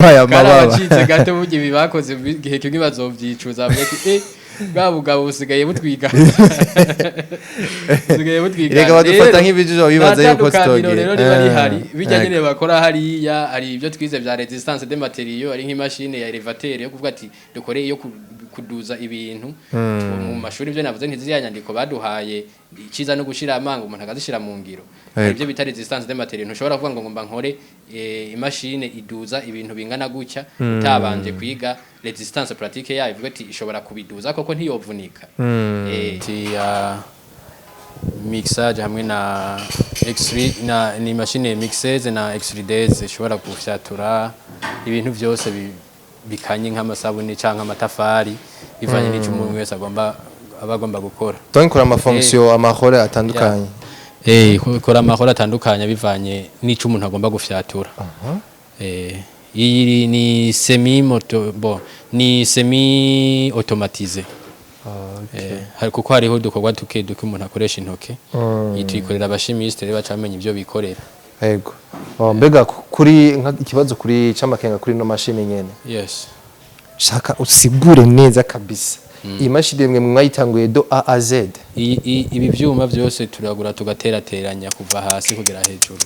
Aya mababa. Karabacitse gato burya, ibi bakoze igihe kimwe bazovyicuza, bavuga ati: "Eh, bwa bugabo busigaye butwiga, busigaye butwiga." Erega badufata nk'ibijuju, bibaza nta yuko tandukaniro sitoge. Rero riba rihari bijya nyene bakora hariya, hari ibyo twize vya résistance des matériaux, ari nk'imashine ya élévateur yo kuvuga ati dukore iyo kuduza ibintu mu mashuri. Ibyo navuze, ntiziriya nyandiko baduhaye, iciza no gushira amanga umuntu akazishira mu ngiro. Hari ibyo bita résistance des matériaux. Ntushobora kuvuga ngo ngomba nkore imashine iduza ibintu bingana gutya utabanje kwiga résistance pratique yayo, ivuga ati ishobora kubiduza koko, ntiyovunika. Mixage hamwe na X3 na ni machine mixeuse na extrudeuse ishobora gufyatura ibintu byose bikanye nk'amasabune canke amatafari, bivanye n'ico umuntu wese agomba aba agomba gukora. Donc ikora ama fonction, ama rôle atandukanye. Ikora ama rôle atandukanye bivanye n'ico umuntu agomba gufyatura. Iyi ni semi moto, bon, ni semi automatisé. Kuko hariho udukorwa duke duke umuntu akoresha intoke. Iyi tuyikorera aba chimiste rero, baca bamenya ibyo bikorera. Yego. Oh, mbega kuri ikibazo kuri c'amakenga kuri no mashine nyene. Shaka usigure neza kabisa. Iyi mashine mwe mwayitanguye de A à Z? Ibi vyuma vyose turagura, tugaterateranya kuva hasi kugera hejuru.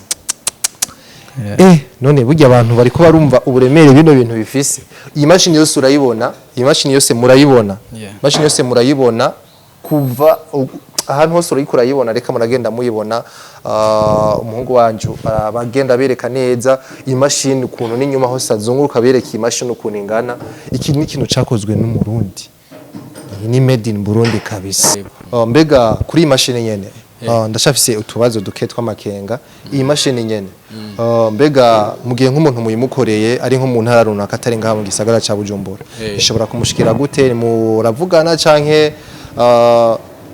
None burya abantu bariko barumva uburemere bino bintu bifise. Iyi mashini yose urayibona, iyi mashini yose murayibona. Mashini yose murayibona kuva ahantu hose uriko urayibona, reka muragenda muyibona. Umuhungu wanju bagenda bereka neza iyi mashini ukuntu n'inyuma hose azunguruka, bereka iyi mashini ukuntu ingana. Iki ni ikintu cakozwe n'Umurundi. Iyi ni made in Burundi kabisa. Yego. Mbega kuri iyi mashini nyene, ndashafise utubazo duke tw'amakenga. Iyi mashini nyene, mbega mu gihe nk'umuntu muyimukoreye ari nko mu ntara runaka, atari ngaha mu gisagara ca Bujumbura, ishobora kumushikira gute? Muravugana canke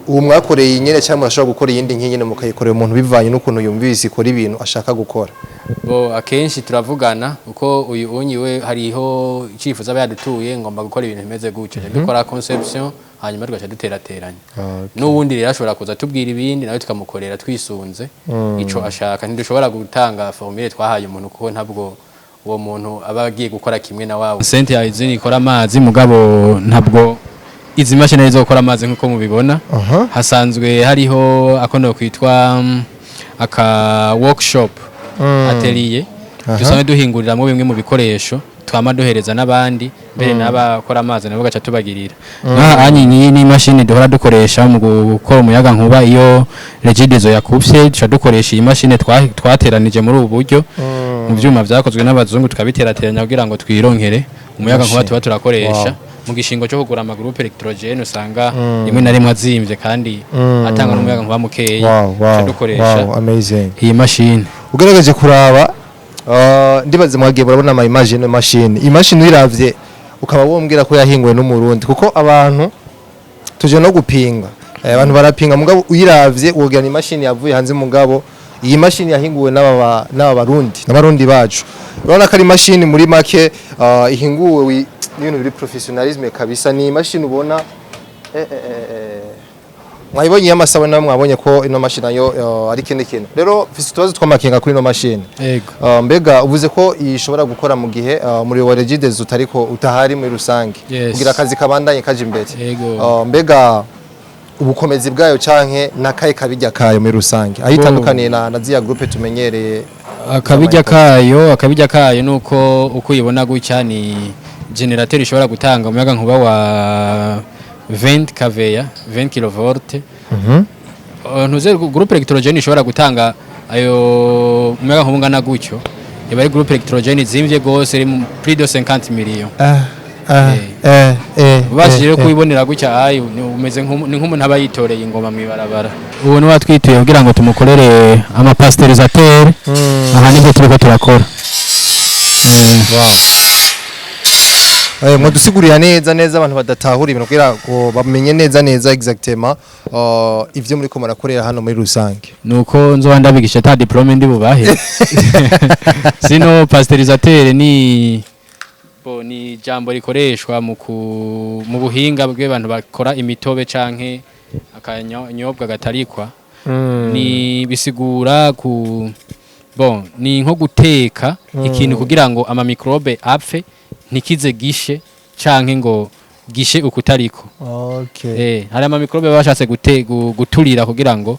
ubu mwakoreye iyi nyene, cyangwa murashobora gukora iyindi nk'inyene mukayikorera umuntu bivanye n'ukuntu yumvise ikora ibintu ashaka gukora? Bo akenshi turavugana, kuko uyu unyiwe hariho icyifuzo aba yadutuye: ngomba gukora ibintu bimeze gutyo. Dukora conception, hanyuma tugaca duterateranya. N'uwundi rero ashobora kuza atubwira ibindi, nawe tukamukorera twisunze ico ashaka. Ntidushobora gutanga formule twahaye umuntu, kuko ntabwo uwo muntu aba agiye gukora kimwe na wawe. Sente ya izini ikora amazi, mugabo ntabwo izi mashini zo gukora amazi nkuko mubibona. Hasanzwe hariho akono kwitwa aka workshop, atelier dusanzwe duhinguriramwo bimwe mu bikoresho twama duhereza n'abandi, mbere n'abakora amazi nabo gaca tubagirira. Nkaha anyi ni imashini duhora dukoresha mu gukora umuyaga nkuba. Iyo Regideso yakuvye, duca dukoresha iyi mashini twateranije muri ubu buryo mu vyuma vyakozwe n'abazungu, tukabiterateranya kugira ngo twironkere umuyaga nkuba tuba turakoresha mu gishingo cyo kugura ama groupe électrogène, usanga rimwe na rimwe azimvye kandi atanga n'umuyaga nkuba mukeya. Duca dukoresha Wow, amazing. iyi mashini. Ugerageje kuraba, ndibaze mwagiye murabona ama image no machine. Imashini uyiravye ukaba wombwira ko yahinguwe n'Umurundi, kuko abantu tuje no gupinga. Abantu barapinga, mugabo uyiravye wogira ni imashini yavuye hanze, mugabo iyi mashini yahinguwe n'aba Barundi, n'Abarundi bacu. Urabona ko ari imashini muri make ihinguwe n'ibintu biri professionnalisme kabisa. Ni imashini ubona mwayibonye y'amasabune, namwe mwabonye ko ino mashini nayo ari ikindi kintu. Rero mfise utubazo tw'amakenga kuri ino mashini. Yego. Mbega uvuze ko ishobora gukora mu gihe umuriro wa Regideso utariko, utahari muri rusange, kugira akazi kabandanye kaje imbere? Yego. Mbega ubukomezi bwayo canke nakaye kabijya kayo muri rusange, aho itandukaniye na ziya groupe tumenyereye? Akabijya kayo nuko uko uyibona gutya, ni generateur ishobora gutanga umuyaga nkuba wa 20 kVA, 20 kV. Ntuze groupe électrogène ishobora gutanga ayo umuyaga nkuba ungana gutyo, iba ari groupe électrogène izimvye gose, iri mu plus de 50 millions. Ubashije rero kubibonera gutya, ayo umeze ni nk'umuntu aba yitoreye ingoma mw'ibarabara. Ubu ni watwituye kugira ngo tumukorere ama pasteurisateur. Aha nibyo turiko turakora. Mwadusigurira neza neza abantu badatahura ibintu, kugira ngo bamenye neza neza exactement ivyo muriko murakorera hano muri rusange. Nuko nzoba ndabigisha ata diplôme ndi bubahe. Sino pasteurisateur ni bo ni jambo rikoreshwa mu buhinga bw'abantu bakora imitobe canke akanyobwa gatarikwa. Ni bisigura ku Bon, ni nko guteka ikintu kugira ngo ama microbe apfe, ntikize gishe canke ngo gishe ukutariko. Hari ama microbe baba bashatse guturira kugira ngo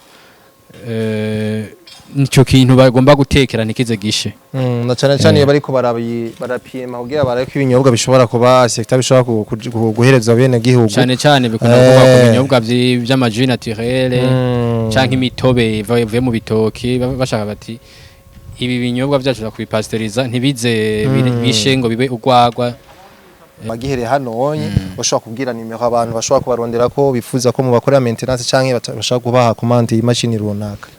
ico kintu bagomba gutekera ntikize gishe. Na cyane cyane iyo bariko barapima kugira barabe ko ibinyobwa bishobora kuba secteur bishobora guherezwa bene gihugu. Cyane cyane bikunda kuvuga ku binyobwa vy'ama jus naturel canke imitobe ivuye mu bitoki, bashaka bati ibi binyobwa byacu kubipasteuriza ntibize bishe ngo bibe urwagwa. Bagihereye hano onye bashobora kubwira nimero abantu bashobora kubarondera ko bifuza ko mubakorera maintenance canke bashaka kubaha commande y'imashini runaka.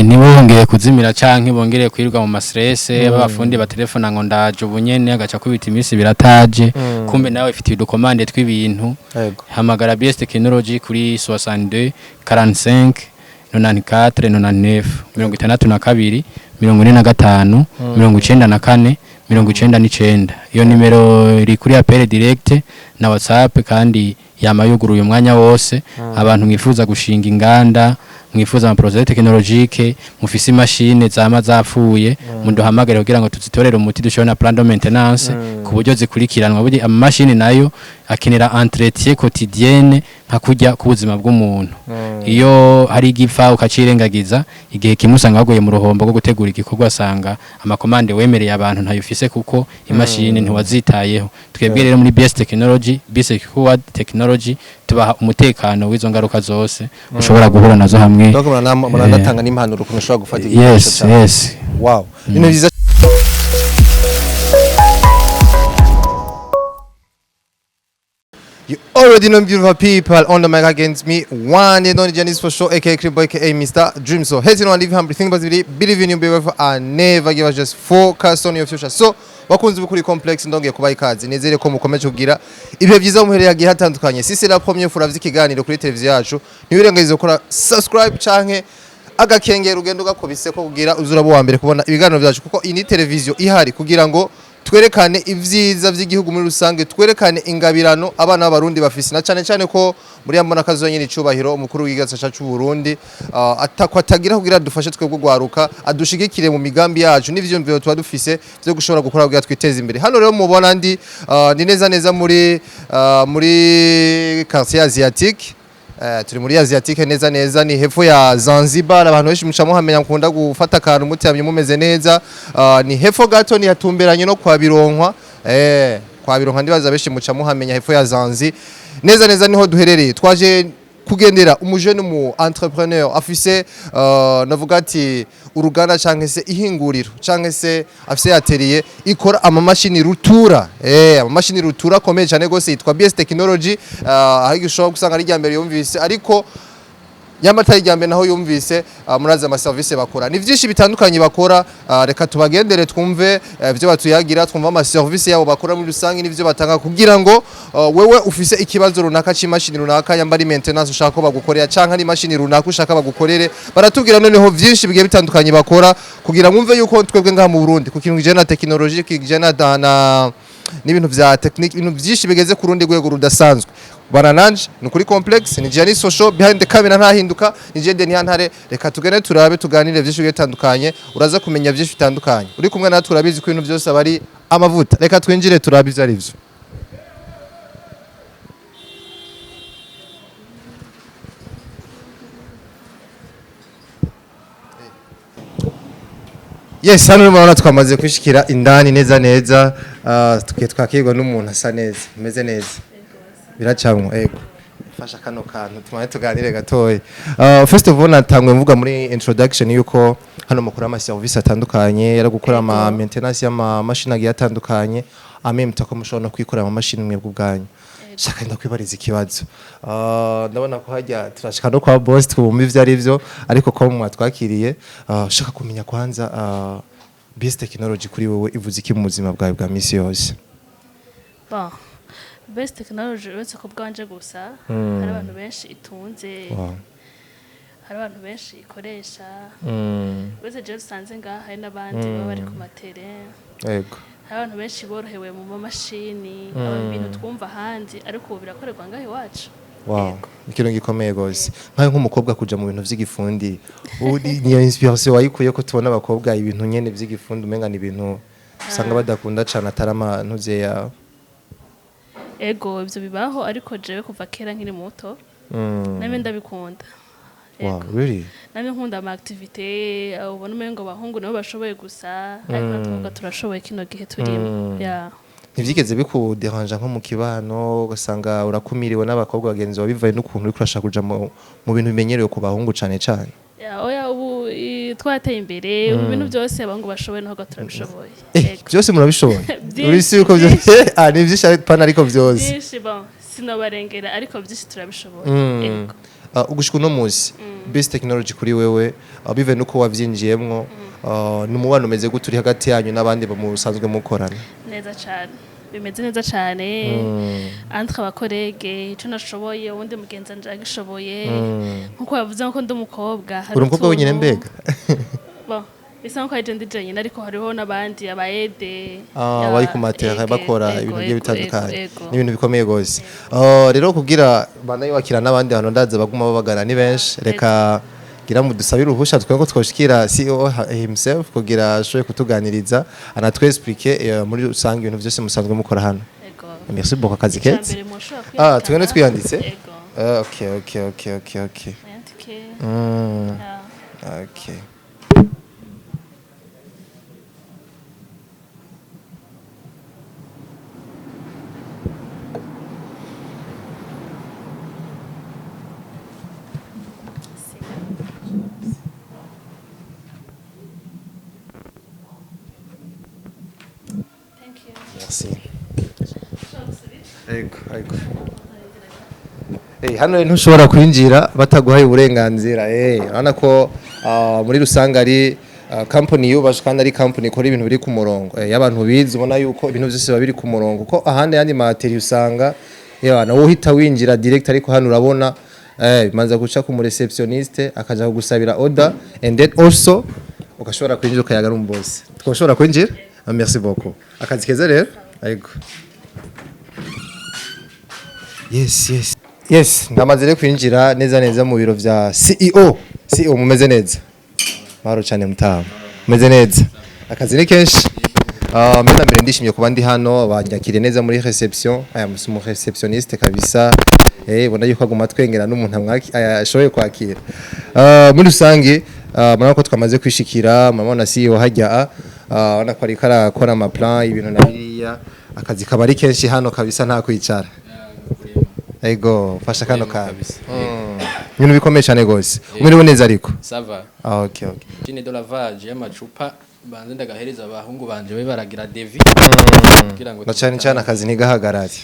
Ntibongere kuzimira canke bongere kwirirwa mu ma stress, abafundi batelefona ngo ndaje ubunyene, agaca kubita iminsi birataje, kumbe nawe ifite udu commande tw'ibintu. Hamagara BS Technology kuri 62 45 94 99, 62 45 94 99. Iyo nimero iri kuri appel direct na WhatsApp, kandi yama yuguruye umwanya wose. Abantu mwifuza gushinga inganda, mwifuza ama projet technologique, mufise imashine zama zapfuye, muduhamagare kugira ngo tuzitorere umuti, dushobore na plan de maintenance ku buryo zikurikiranwa. Burya amamashini nayo akenera entretien quotidienne nka kurya k'ubuzima bw'umuntu. Iyo hari igipfa ukacirengagiza, igihe kimwe usanga waguye mu ruhombo rwo gutegura igikorwa, asanga ama commande wemereye abantu ntayo ufise kuko imashini ntiwazitayeho. Twebwe rero muri BS Technology, BS Secured Technology, tubaha umutekano w'izo ngaruka zose ushobora guhura nazo hamwe. Donc muranatanga n'impanuro ukuntu ushobora gufata igikoresho Yes. cyawe. Yes. Wow, ibintu byiza. You already know, beautiful people, on the mic against me, one and only Janice for sure, aka Cream Boy, aka Mr. Dream. So, hating on live humble, think positively, believe in you, be grateful, and never give up, just focus on your future. So, bakunzi b'ukuri complex, ndongeye kubaha ikaze. Nizere ko mukomeje kugira ibihe byiza muhereye hagiye hatandukanye. Si c'est la première fois uravye ikiganiro kuri televiziyo yacu, ntiwirengagize gukora subscribe canke agakengera, ugenda ugakubise ko kugira uzuraba uwa mbere kubona ibiganiro byacu, kuko iyi ni televiziyo ihari kugira ngo twerekane ivyiza vy'igihugu muri rusange, twerekane ingabirano abana b'Abarundi bafise, na cane cane ko muri yambona kazo nyine icubahiro umukuru w'igihugu cacu c'u Burundi atako atagira kugira dufashe twebwe gwaruka, adushigikire mu migambi yacu n'ivyumviro tuba dufise vyo gushobora gukora kugira twiteze imbere. Hano rero mubona ndi ni neza neza muri quartier asiatique. Turi muri Asiatique neza neza, ni hepfo ya Zanzibar. Abantu benshi muca muhamenya, mukunda gufata akantu mutyamye mumeze neza. Ni hepfo gato, ni hatumberanye no kwa Bironkwa. Kwa Bironkwa ndibaza benshi muca muhamenya, hepfo ya Zanzi neza neza niho duherereye. Twaje kugendera umujene mu entrepreneur afise navuga ati uruganda canke se ihinguriro canke se afise atelier ikora amamashini rutura, amamashini rutura akomeye cyane gose, yitwa BS Technology. Aho ushobora gusanga ari irya mbere yumvise, ariko nyamata irya mbere naho yumvise. Murazi ama service bakora ni vyinshi bitandukanye bakora. Reka tubagendere twumve ivyo batuyagira, twumve ama service yabo bakora muri rusange n'ivyo batanga, kugira ngo wewe ufise ikibazo runaka c'imashini runaka, yamba ari maintenance ushaka ko bagukorera canke ari imashini runaka ushaka bagukorere, baratubwira noneho vyinshi bigiye bitandukanye bakora, kugira mwumve yuko twebwe ngaha mu Burundi ku kintu kijanye na technologie, kijanye na n'ibintu vya technique, ibintu byinshi bigeze ku rundi rwego rudasanzwe. Bana nanje ni kuri complex, ni Gianni Social behind the camera, ntahinduka, ni Jede Ntihantare. Reka tugende turabe, tuganire byinshi bigiye bitandukanye, uraza kumenya byinshi bitandukanye uri kumwe natwe. Urabizi ko ibintu byose aba ari amavuta. Reka twinjire turabe ivyo ari byo. Yes, hano murabona twamaze kwishikira indani neza neza. Tugiye twakirwa n'umuntu asa neza, umeze neza, biracamwa. Ego, fasha kano kantu tumane tuganire gatoya. First of all, natangwe mvuga muri introduction yuko hano mukora ama service atandukanye, yari gukora ama maintenance y'ama machine agiye atandukanye, ame mutako mushobora no kwikorera ama machine mwebwe ubwanyu. Shaka ndakwibariza ikibazo. Ndabona ko hajya turashika no kwa boss twumva ivyo ari byo, ariko ko mwatwakiriye, shaka kumenya kwanza BS Technology kuri wowe ivuze iki mu buzima bwawe bwa misi yose? Bon, Best Technology, uretse ko bwanje gusa, hari abantu benshi itunze, hari abantu benshi ikoresha. Uretse jewe dusanze ngaha, hari n'abandi baba bari ku ma terrain. Hari abantu benshi borohewe mu mamashini, aba ibintu twumva ahandi, ariko ubu birakorerwa ngaha iwacu. Wow. Yego. Ikintu gikomeye gose. Nkawe nk'umukobwa kuja mu bintu vy'igifundi, niyo inspiration wayikuye ko tubona abakobwa ibintu nyene vy'igifundi umenga ni ibintu usanga badakunda cane, atari amantuze yawe? Ego, ivyo bibaho, ariko jewe kuva kera nkiri muto namwe ndabikunda. Wow, really? Namwe nkunda ama activité ubona umengo abahungu nabo bashoboye gusa, ariko natwe turashoboye kino gihe turimo, yeah. Ntivyigeze bikuderanja nko mu kibano, ugasanga urakumiriwe n'abakobwa bagenzi bawe bivaye n'ukuntu uriko urashaka kuja mu bintu bimenyerewe ku bahungu cane cane? Yeah, oya, ubu twateye imbere, ubu ibintu byose abahungu bashoboye naho turabishoboye. Eh, Ego. byose murabishoboye? Byinshi, Uri si uko byose, ah, ni vyinshi pana, ariko byose. Byinshi, bon, sinobarengera, ariko byinshi turabishoboye. Ego. Ugushika uno munsi, best technology kuri wewe, bive nuko wavyinjiyemwo, ni umubano umeze gute uri hagati yanyu n'abandi musanzwe mukorana? Neza cyane, bimeze neza cyane entre aba collègues. Icyo nashoboye uwundi mugenzi wanje agishoboye, nkuko bavuze ko ndi umukobwa, hari Uri umukobwa wenyine? utuntu- Mbega? Bon, bisa nkuko ari ndi jenyine, ariko hariho n'abandi aba aide. Bari ku ma terrain bakora ibintu bigiye bitandukanye. Ni ibintu bikomeye gose. Rero kugira bandanye wakira n'abandi bantu, ndaza baguma babagana ni benshi, reka gira mudusabire uruhusha twe ko twoshikira CEO himself kugira ashobore kutuganiriza, anatwexplique muri rusange ibintu byose musanzwe mukora hano. Ego. Merci beaucoup, akazi Icya keza. mbere mushobora Ah, tugende kwiyandika. twiyanditse. Ego. Ah, okay. Mwandike. Yeah. Okay. Si. Thank you. Merci. Ushobora gusubira? Ego. Hano rero ntushobora kwinjira bataguhaye uburenganzira. Urabona ko muri rusange ari company yubashwe kandi ari company ikora ibintu biri ku murongo. Y'abantu bize, ubona yuko ibintu byose biba biri ku murongo. Ko ahandi yandi materi usanga nawe uhita winjira direct, ariko hano urabona bimanza guca ku mu réceptionniste, akaja kugusabira order, and then also ugashobora kwinjira ukayaga n'umubosi. Twashobora kwinjira? Ah, merci beaucoup. Akazi keza rero. Ego. Yes, ndamaze rero kwinjira neza neza mu biro vya CEO. CEO, mumeze neza? Mahoro cyane mutamu. Mumeze neza? Akazi ni kenshi. Mbere na mbere ndishimye kuba ndi hano, banyakiriye neza muri réception. Aya musi mu réceptionniste kabisa. Ubona yuko aguma twengera n'umuntu ashoboye kwakira. Muri rusange, murabona ko twamaze kwishikira, murabona CEO hajya, urabona ko ariko arakora ama plan ibintu na biriya. Akazi kaba ari kenshi hano kabisa, nta kwicara. Ego, fasha kano kantu. Kabisa. Ibintu bikomeye cyane gose. Umerewe neza ariko? Ça va. Ah, okay. Machine de lavage y'amacupa, banze ndagahereza abahungu banje be baragira devis kugira ngo Na cyane cyane akazi ntigahagarare.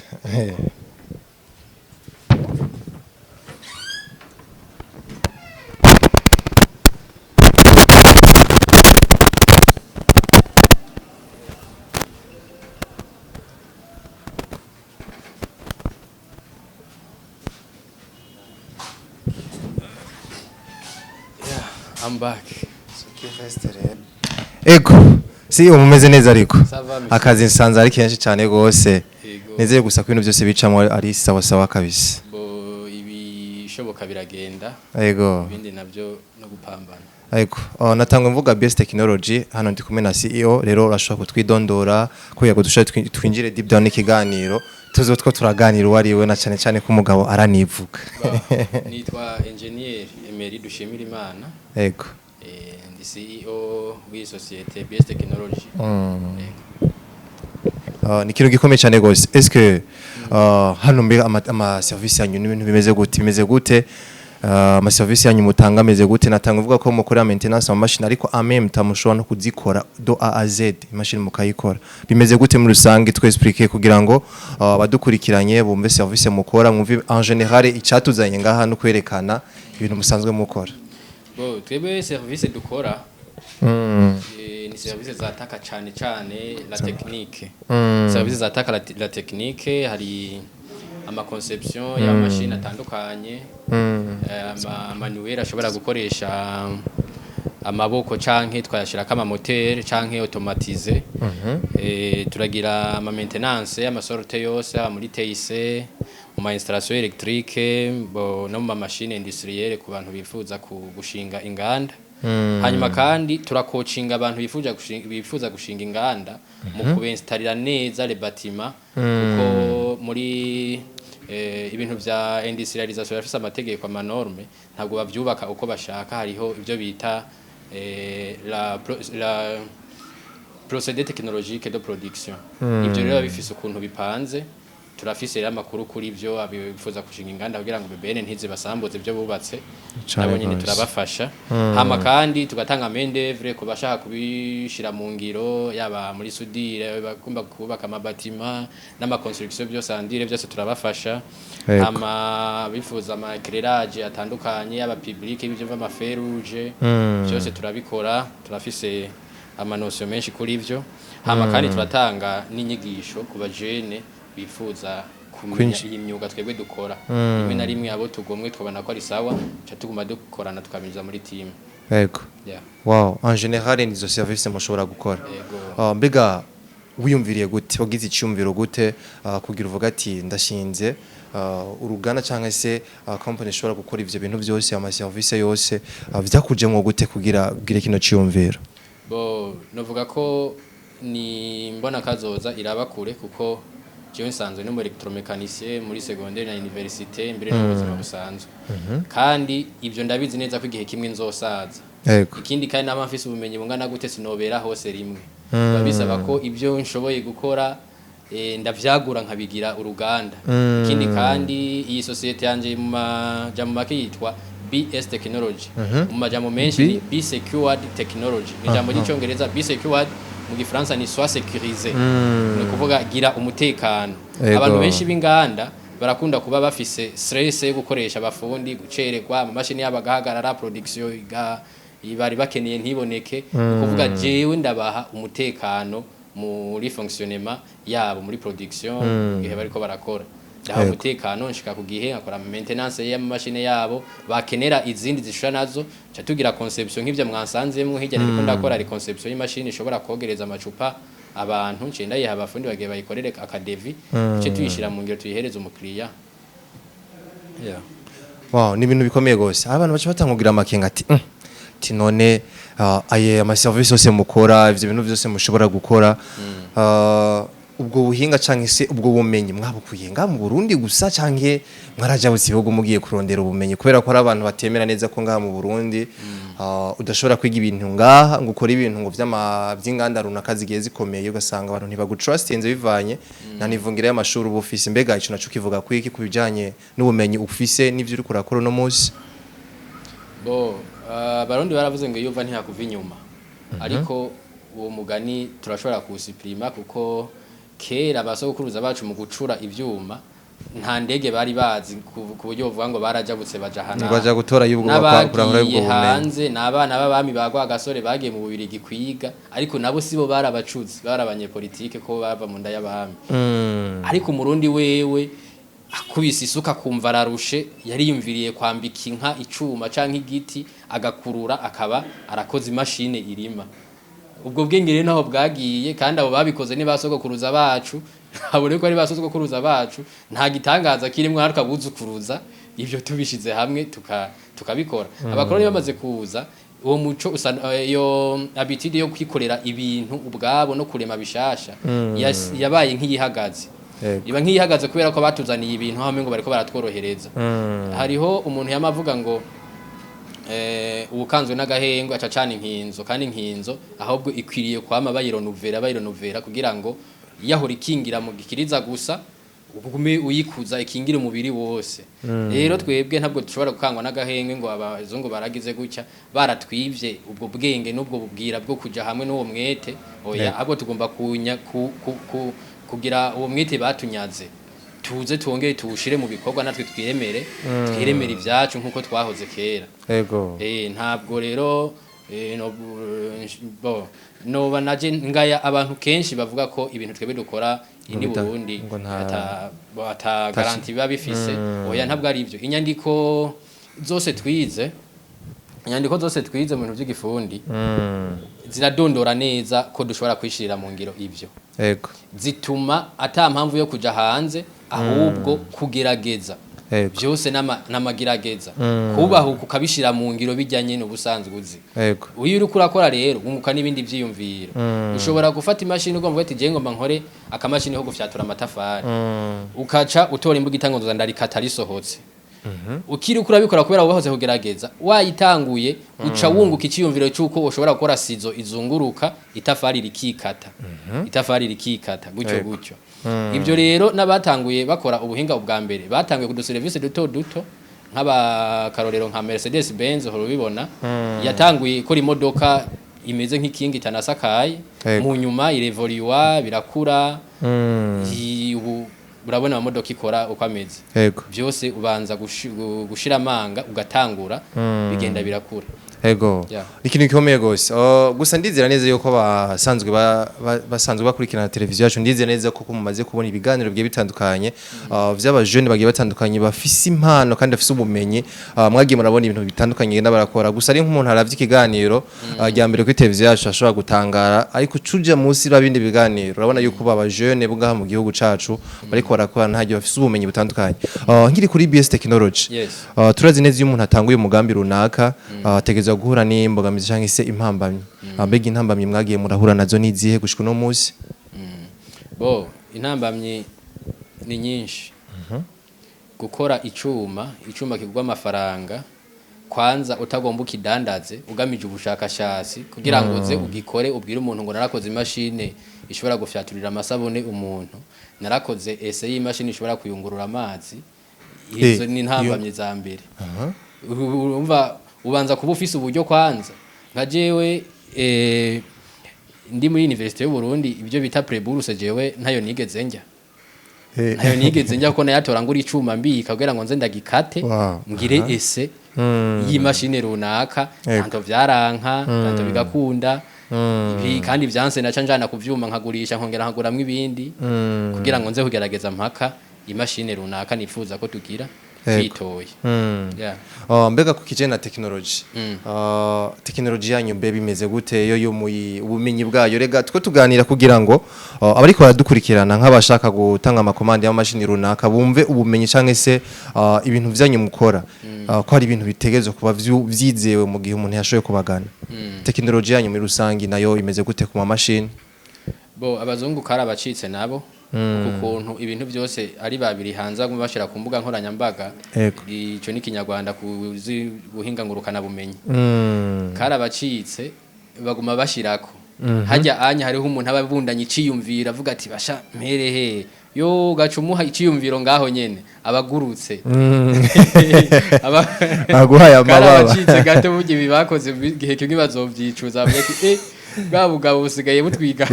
Yeah, I'm back. Ego, si umumeze neza ariko? Ça va, monsieur. Akazi nsanze ari kenshi cyane gose. Ego. Nizeye gusa ko ibintu byose bicamo ari sawa sawa kabisa. Bo, ibishoboka biragenda. Ego. Ibindi navyo no gupambana. Ego, natangwe mvuga Best Technology, hano ndi kumwe na CEO, rero urashobora kutwidondora kugira ngo dushobore twinjire deep down ikiganiro, tuzo two turaganira uwo ari we, na cyane cyane ko umugabo aranivuga. Ba, nitwa engineer Emery Dushimira Imana. Ego. Ndi CEO w'iyi société Best Technology. Ego. Ni ikintu gikomeye cyane gose. Est-ce que hano mbega ama service yanyu n'ibintu bimeze gute? Bimeze gute? Ama service yanyu mutanga ameze gute? Natanga uvuga ko mukorera maintenance ama machine, ariko en même temps mushobora no kuzikora de A à Z, imashini mukayikora. Bimeze gute muri rusange? Twexplique kugira ngo abadukurikiranye bumve service mukora, mwumve en général icyatuzanye ngaha no kwerekana ibintu musanzwe mukora. Bo, twebwe service dukora ni service zataka cyane cyane la technique. Service zataka la technique, hari ama conception ya machine atandukanye, ama manuel ashobora gukoresha. amaboko canke twayashirako amamoteri canke automatisé. Turagira ama maintenance y'ama sortes yose, haba muri TIC, mu ma installation électrique, bo no mu ma machine industrielle ku bantu bifuza gushinga inganda. Hanyuma kandi turakocinga abantu bifuza gushinga inganda mu kubenstalira neza les bâtiments, kuko muri ibintu vya industrialisation bafise amategeko, ama normes, ntabwo bavyubaka uko bashaka. Hariho ibyo bita la procédé technologique de production. Ibyo rero bifise ukuntu bipanze. Turafise rero amakuru kuri ivyo, abifuza gushinga inganda kugira ngo BBN ntizibasambuze ibyo bubatse. Cane Nabo nyene gose. turabafasha. Hama kandi tugatanga main d'œuvre ku bashaka kubishira mu ngiro, yaba muri soudure, bagomba kubaka ama bâtiments n'ama construction byose, andire byose turabafasha. Hama bifuza ama éclairage atandukanye, yaba public, ibyo vy'ama feux rouge, byose turabikora. Turafise ama notions menshi kuri ivyo. Hama kandi turatanga n'inyigisho ku bajene bifuza kumenya iyi myuga twebwe dukora. Rimwe na rimwe abo tugomwe tukabona ko ari sawa, ca tuguma dukorana, tukabinjiza muri team. Yeah. Wow, en général nizo service mushobora gukora? Yego. Mbega wiyumviriye gute, wagize icyumviro gute kugira uvuga ati ndashinze uruganda cyangwa se company ishobora gukora ivyo bintu byose, ama service yose? Vyakujemwo gute kugira ugire kino cyumviro? Bo novuga ko ni mbona kazoza iraba kure, kuko jewe nsanzwe no mu électromécanicien muri secondaire na université, mbere no mu buzima busanzwe. Kandi ibyo ndabizi neza ko igihe kimwe nzosaza. Ikindi kandi, naba mfise ubumenyi bungana gute, sinobera hose rimwe. Biba bisaba ko ibyo nshoboye gukora ndavyagura nkabigira uruganda. Ikindi kandi, iyi société yanje mu majambo make yitwa BS Technology. Mu majambo menshi ni Be Secured Technology, ni ijambo ry'icyongereza Be Secured, mu gifaransa ni sois sécurisé, ni ukuvuga gira umutekano. Abantu benshi b'inganda barakunda kuba bafise stress yo gukoresha abafundi, gucererwa, amamashini yabo agahagarara, production bari bakeneye ntiboneke. Ni ukuvuga jewe ndabaha umutekano muri fonctionnement yabo, muri production, mu gihe bariko barakora ndaha umutekano, nshika ku gihe, nkakora maintenance y'amamashini yabo. Bakenera izindi zishura nazo, ca tugira conception nk'ivyo mwansanzemwo hirya nariko ndakora. Ari conception y'imashini ishobora kogereza amacupa abantu, nce ndayiha abafundi bagiye bayikorere aka devis, ce tuyishira mu ngiro, tuyihereze umukiriya, yeah. Wow, ni ibintu bikomeye gose. Abantu baca batangugira amakenga ati ati none aye ama service yose mukora, ivyo bintu byose mushobora gukora, ubwo buhinga canke se ubwo bumenyi mwabukuye nga mu Burundi gusa, canke mwarajabutse ibihugu mugiye kurondera ubumenyi? Kubera ko hari abantu batemera neza ko ngaha mu Burundi udashobora kwiga ibintu ngaha ngo ukore ibintu ngo vy'ama vy'inganda runaka zigiye zikomeye, ugasanga abantu ntibagutrustinze bivanye na nivungira y'amashuri uba ufise. Mbega ico naco kivuga kwiki ku bijanye n'ubumenyi ufise n'ivyo uriko urakora uno munsi? Bo abarundi baravuze ngo iyo uva ntihakuva inyuma, ariko uwo mugani turashobora kuwusupirima, kuko kera basogokuruza bacu mu gucura ivyuma nta ndege bari bazi ku buryo buvuga ngo barajabutse baja hana. Ngo baja gutora y'ubwo kurahura N'abagiye y'ubwo bumenyi. hanze ni abana b'abami ba Rwagasore bagiye mu Bubirigi kwiga, ariko nabo sibo bari abacuzi, bari abanyepolitike ko bava mu nda y'abami. Ariko umurundi wewe akubise isuka akumva ararushe, yariyumviriye kwambika inka icuma canke igiti, agakurura, akaba arakoze imashini irima. Ubwo bwenge rero ntaho bwagiye, kandi abo babikoze ni basogokuruza bacu. Abo rero ko ari basogokuruza bacu, nta gitangaza kirimwo ariko abuzukuruza ivyo tubishize hamwe tukabikora. Abakoroni bamaze kuza, uwo muco usa iyo habitude yo kwikorera ibintu ubwabo no kurema bishasha yabaye nk'iyihagaze. Iba nk'iyihagaze kubera ko batuzaniye ibintu hamwe ngo bariko baratworohereza. Hariho umuntu yamavuga ngo ubukanzwe n'agahengo aca cana inkinzo, kandi inkinzo ahubwo ikwiriye kwama bayironuvera, bayironuvera, kugira ngo yahora ikingira mu gikiriza gusa, ugume uyikuza ikingira umubiri wose. Rero twebwe ntabwo dushobora gukangwa n'agahengwe ngo abazungu baragize gutya, baratwivye ubwo bwenge n'ubwo bubwira bwo kuja hamwe n'uwo mwete. Oya, ahubwo tugomba kunya ku, ku, ku, kugira uwo mwete batunyaze, tuze tuwongere tuwushire mu bikorwa, natwe twiremere, twiremere ivyacu nkuko twahoze kera. Ntabwo rero no, bo noba naje ngaya abantu kenshi bavuga ko ibintu twebwe dukora ini Burundi ngo ata bo ata garantie biba bifise. Oya, ntabwo ari ivyo. Inyandiko zose twize Inyandiko zose twize mu bintu by'igifundi ziradondora neza ko dushobora kwishirira mu ngiro ivyo. Zituma ata mpamvu yo kuja hanze, ahubwo kugerageza. Byose n'amagerageza, kubahuka ukabishira mu ngiro bijyanye n'ubusanzwe uzi. Iyo uriko urakora rero, wunguka n'ibindi vyiyumviro. Ushobora gufata imashini ugomba ati: "Je ngomba nkore akamashini ko gufyatura amatafari." Ukaca utora imbuga ngo nzoza ndarikata risohotse. Ukiri uko urabikora, kubera wahoze kugerageza, wayitanguye, uca wunguka iciyumviro cy'uko ushobora gukora ciseau izunguruka, itafari rikikata, itafari rikikata gutyo gutyo. Ibyo rero n'abatanguye bakora ubuhinga ubwa mbere batanguye ku duserivisi duto duto, nk'abakarorero nka Mercedes Benz uhora ubibona, yatanguye ikora imodoka imeze nk'ikinga itanasakaye. Mu nyuma irevoluwa, birakura. Ubu urabona amamodoka ikora uko ameze. Byose ubanza gushira amanga ugatangura, bigenda birakura. Yeah. Ni ikintu gikomeye gose. Gusa ndizera neza yuko basanzwe basanzwe bakurikirana televiziyo yacu, ndizera neza ko mumaze kubona ibiganiro bigiye bitandukanye vy'abajene bagiye batandukanye bafise impano kandi bafise ubumenyi. Mwagiye murabona ibintu bitandukanye genda barakora. Gusa ari nk'umuntu aravye ikiganiro rya mbere kuri televiziyo yacu ashobora gutangara, ariko cuja munsi bindi biganiro urabona yuko baba jeune bo ngaha mu gihugu cacu bariko barakora ntaryo, bafise ubumenyi butandukanye. Nkiri kuri BS Technology, turazi neza iyo umuntu atanguye umugambi runaka, ategerezwa guhura n'imbogamizi cyangwa se impambamyi. Mbega intambamyi mwagiye murahura nazo n'izihe gushika uno munsi? Bo, intambamyi ni nyinshi. Gukora icuma, icuma kigurwa amafaranga, kwanza utagomba ukidandaze, ugamije ubushakashatsi kugira ngo uze ugikore ubwire umuntu ngo narakoze imashine ishobora gufyaturira amasabune umuntu, narakoze ese y'imashini ishobora kuyungurura amazi. Izo ni intambamyi za mbere. Urumva ubanza kuba ufise uburyo kwanza. Nka jewe, ndi muri Université y'u Burundi, ibyo bita prêt-bourse, jewe ntayo nigeze njya, ntayo nigeze njya, kuko nayatora ngura icuma mbika kugira ngo nze ndagikate, ngire ese y'imashini runaka. Tanto vyaranka, tanto bigakunda. Ibi kandi vyanse, naca njana ku vyuma nkagurisha, nkongera nkaguramwo ibindi kugira ngo nze kugerageza mpaka imashini runaka nifuza ko tugira tuyitoye. Yeah. Mbega ku kijanye na technology, technology yanyu mbe bimeze gute yo muyi ubumenyi bwayo? Rega two tuganira kugira ngo abariko baradukurikirana, nk'abashaka gutanga amakomande y'amashini runaka, bumve ubumenyi canke se ibintu vyanyu mukora, ko hari ibintu bitegerezwa kuba vyizewe mu gihe umuntu yashoboye kubagana. Technology yanyu muri rusangi nayo imeze gute ku mamashini? Bo, abazungu kari abacitse nabo, ukuntu ibintu byose ari babiri hanze baguma bashira ku mbuga nkoranyambaga. Ico ni Kinyarwanda kuzi buhinga ngurukana bumenyi. Kari abacitse, baguma bashirako hajya anya. Hariho umuntu aba abundanye iciyumviro, avuga ati: "Basha mpere he?" Yo gaca umuha iciyumviro ngaho nyene abagurutse. Aguhaye Kari amababa. abacitse gato. Burya ibi bakoze igihe kimwe bazovyicuza, bavuge ati: "Eh, bwa bugabo busigaye butwiga,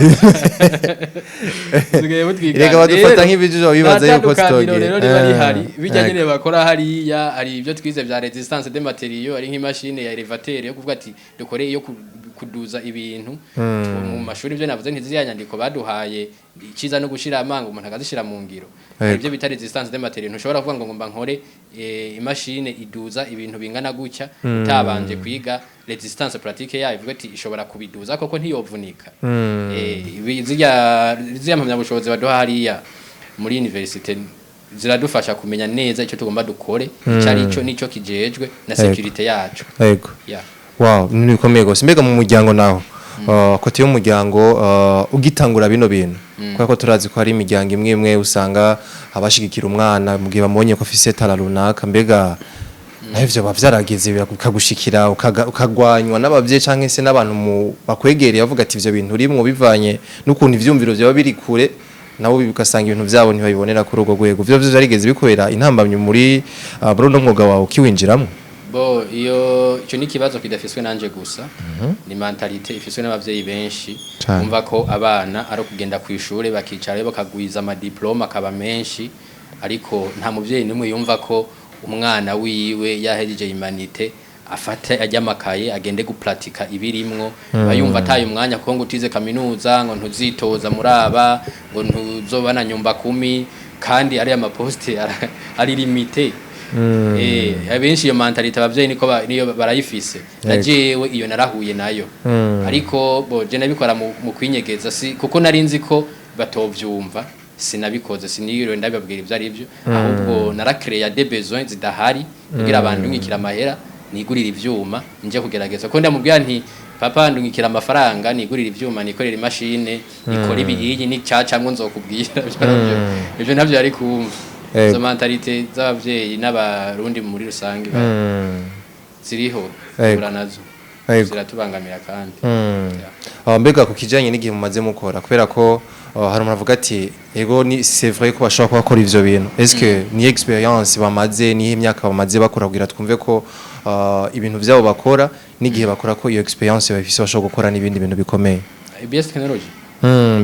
busigaye butwiga." Erega badufata Rero, nk'ibijuju, bibaza nta yuko tandukaniro tutogira. rero riba rihari. Bijya nyene bakora hariya, hari ibyo twize vya résistance des matériaux, ari nk'imashine ya élévateur yo kuvuga ati dukore iyo kuduza ibintu mu mashuri. Ibyo navuze ntiziriya nyandiko baduhaye, iciza no gushira amanga umuntu akazishira mu ngiro. Hari ibyo bita résistance des matériaux. Ntushobora kuvuga ngo ngomba nkore imashine iduza ibintu bingana gutya utabanje kwiga résistance pratique yayo, ivuga ati ishobora kubiduza koko, ntiyovunika. Ziriya mpamyabushobozi baduha hariya muri université ziradufasha kumenya neza icyo tugomba dukore icyo ari cyo n'icyo kijejwe na sécurité yacu. Yeah. Wow, ni bikomeye gose. Mbega mu muryango naho, côté y'umuryango, ugitangura bino bintu, kubera ko turazi ko hari imiryango imwe imwe usanga abashigikira umwana mu gihe bamubonye ko afise talent runaka, mbega naho ivyo biba vyarageze bikagushikira ukagwanywa n'abavyeyi canke se n'abantu bakwegereye, bavuga ati ivyo bintu urimwo, bivanye n'ukuntu ivyumviro vyaba biri kure nabo, ugasanga ibintu vyabo ntibabibonera kuri urwo rwego? Vyo vyarigeze bikubera intambamyi muri uno mwuga wawe ukiwinjiramwo? Bo, iyo icyo ni ikibazo kidafiswe nanje gusa, ni mentalité ifiswe n'abavyeyi benshi. Umva ko abana ari ukugenda ku ishure bakicara bakagwiza amadiplome akaba menshi, ariko nta muvyeyi n'umwe yumva ko umwana wiwe yahejeje humanités afate ajya amakaye agende gupratika ibirimwo. Aba yumva ataye umwanya, kuko ngo utize kaminuza ngo ntuzitoza muraba, ngo ntuzobana nyumba kumi, kandi ari amaposte ari limité. Abenshi iyo mentalité abavyeyi niko niyo barayifise. Na jewe iyo narahuye nayo, ariko bo je nabikora mu kwinyegeza, si kuko nari nzi ko batovyumva. Sinabikoze, siniriwe ndababwira ibyo ari byo, ahubwo naracréa des besoins zidahari kugira abantu ndungikira amahera nigurira ivyuma nje kugerageza, ko ndamubwira nti: "Papa, ndungikira amafaranga nigurira ivyuma, nikorera imashine ikora ibi iyi n'icacamwo nzokubwira." Ivyo navyo yari kumva. Izo mentalité z'abavyeyi n'abarundi muri rusange ziriho, duhura nazo, ziratubangamira kandi. Ah, mbega ku kijanye n'igihe mumaze mukora, kubera ko hari umuntu avuga ati: "Ego, ni c'est vrai ko bashobora kuba bakora ivyo bintu, est-ce que ni expérience bamaze, ni imyaka bamaze bakora, kugira twumve ko ibintu vyabo bakora n'igihe bakora, ko iyo expérience bafise bashobora gukora n'ibindi bintu bikomeye?" BS Technology?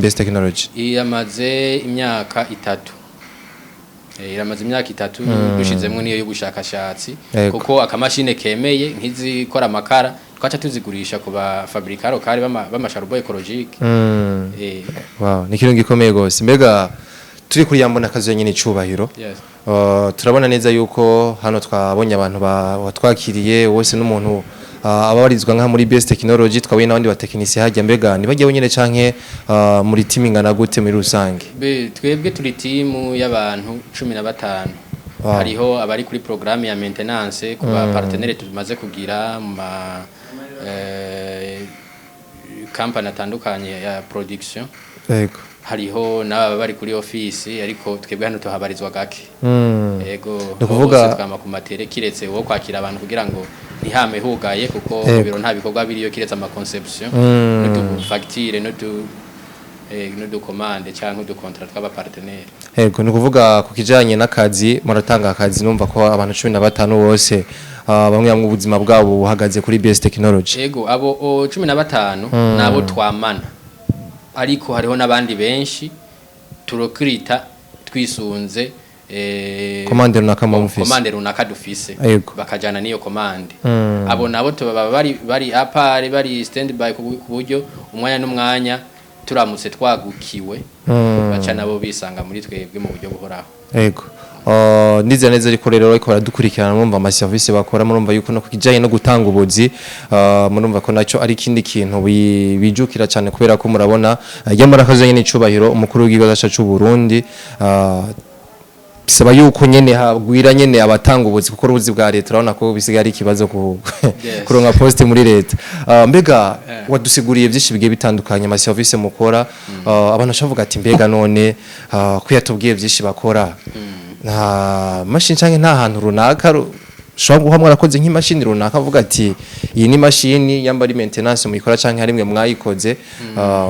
Best Technology. Iramaze imyaka 3. Iramaze imyaka 3 dushizemwo niyo y'ubushakashatsi, kuko akamashine kemeye nk'izikora amakara twaca tuzigurisha ku ba fabricants locaux b'ama charbon écologique. Wow, ni ikintu gikomeye gose. Mbega turi kuri ya mbona kazi nyine icubahiro, turabona neza yuko hano twabonye abantu batwakiriye wose n'umuntu ababarizwa nka muri Best Technology, twabonye n'abandi batekinisiye hajya. Mbega nibajya nyine canke muri team ingana gute muri rusange? Be, twebwe turi timu y'abantu 15. Hariho abari kuri programme ya maintenance ku ba partenaire tumaze kugira mu ma company atandukanye ya production. Hariho n'ababa bari kuri office, ariko twebwe hano tuhabarizwa gake. Yego. Ni ukuvuga- bose twama ku matere, kiretse wo kwakira abantu kugira ngo ntihame hugaye, kuko mu biro nta bikorwa biriyo kiretse ama conception n'udu facture n'udu commande canke udu contrat tw'aba partenaire. Yego, ni ukuvuga ku kijanye n'akazi, muratanga akazi. Numva ko abantu 15 bose, bamwe bamwe ubuzima bwabo buhagaze kuri Best Technology. Ego, abo 15 nabo twamana, ariko hariho n'abandi benshi turokrita twisunze Commande runaka muba mufise. Commande runaka dufise, bakajana n'iyo commande. Abo nabo tuba bari à part, bari stand by, ku buryo umwanya n'umwanya turamutse twagukiwe baca nabo bisanga muri twebwe mu buryo buhoraho. Yego. Ndizera neza, ariko rero ariko baradukurikirana, murumva ama service bakora, murumva yuko no kukijanye no gutanga ubuzi, murumva ko naco ari ikindi kintu bijukira cyane, kubera ko murabona yamara akazi nyene icubahiro umukuru w'igihugu cyacu c'u Burundi, bisaba yuko nyene hagwira nyene abatanga ubuzi, kuko ubuzi bwa leta urabona ko bisigaye ari ikibazo ku kuronka poste muri leta. Mbega wadusiguriye byinshi bigiye bitandukanye ama service mukora. Abantu bashavuga ati: "Mbega none ko yatubwiye byinshi bakora, nta mashini canke nta hantu runaka ushobora guha mwarakoze nk'imashini runaka, avuga ati iyi ni mashini yamba ari maintenance muyikora canke harimwe mwayikoze?"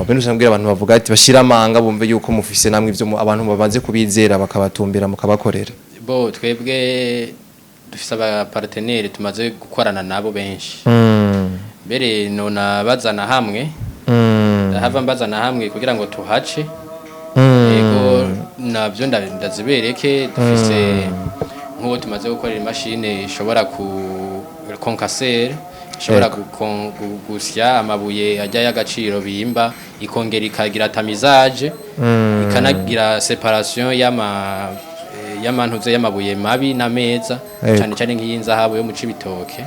Bene usanga abantu bavuga ati bashira amanga bumve yuko mufise namwe ivyo abantu babanze kubizera bakabatumbira mukabakorera. Bo twebwe dufise aba partenaire tumaze gukorana nabo benshi. Mbere nona bazana hamwe, ndahava mbazana hamwe kugira ngo tuhace. Yego, nabyo ndazibereke. Dufise nk'uwo tumaze gukorera imashini ishobora ku concasseur, ishobora gusya amabuye ajya y'agaciro bimba, ikongera ikagira tamisage, ikanagira séparation y'ama y'amantuze y'amabuye mabi n'ameza, cyane cyane nk'iy'inzahabu yo mu Cibitoke.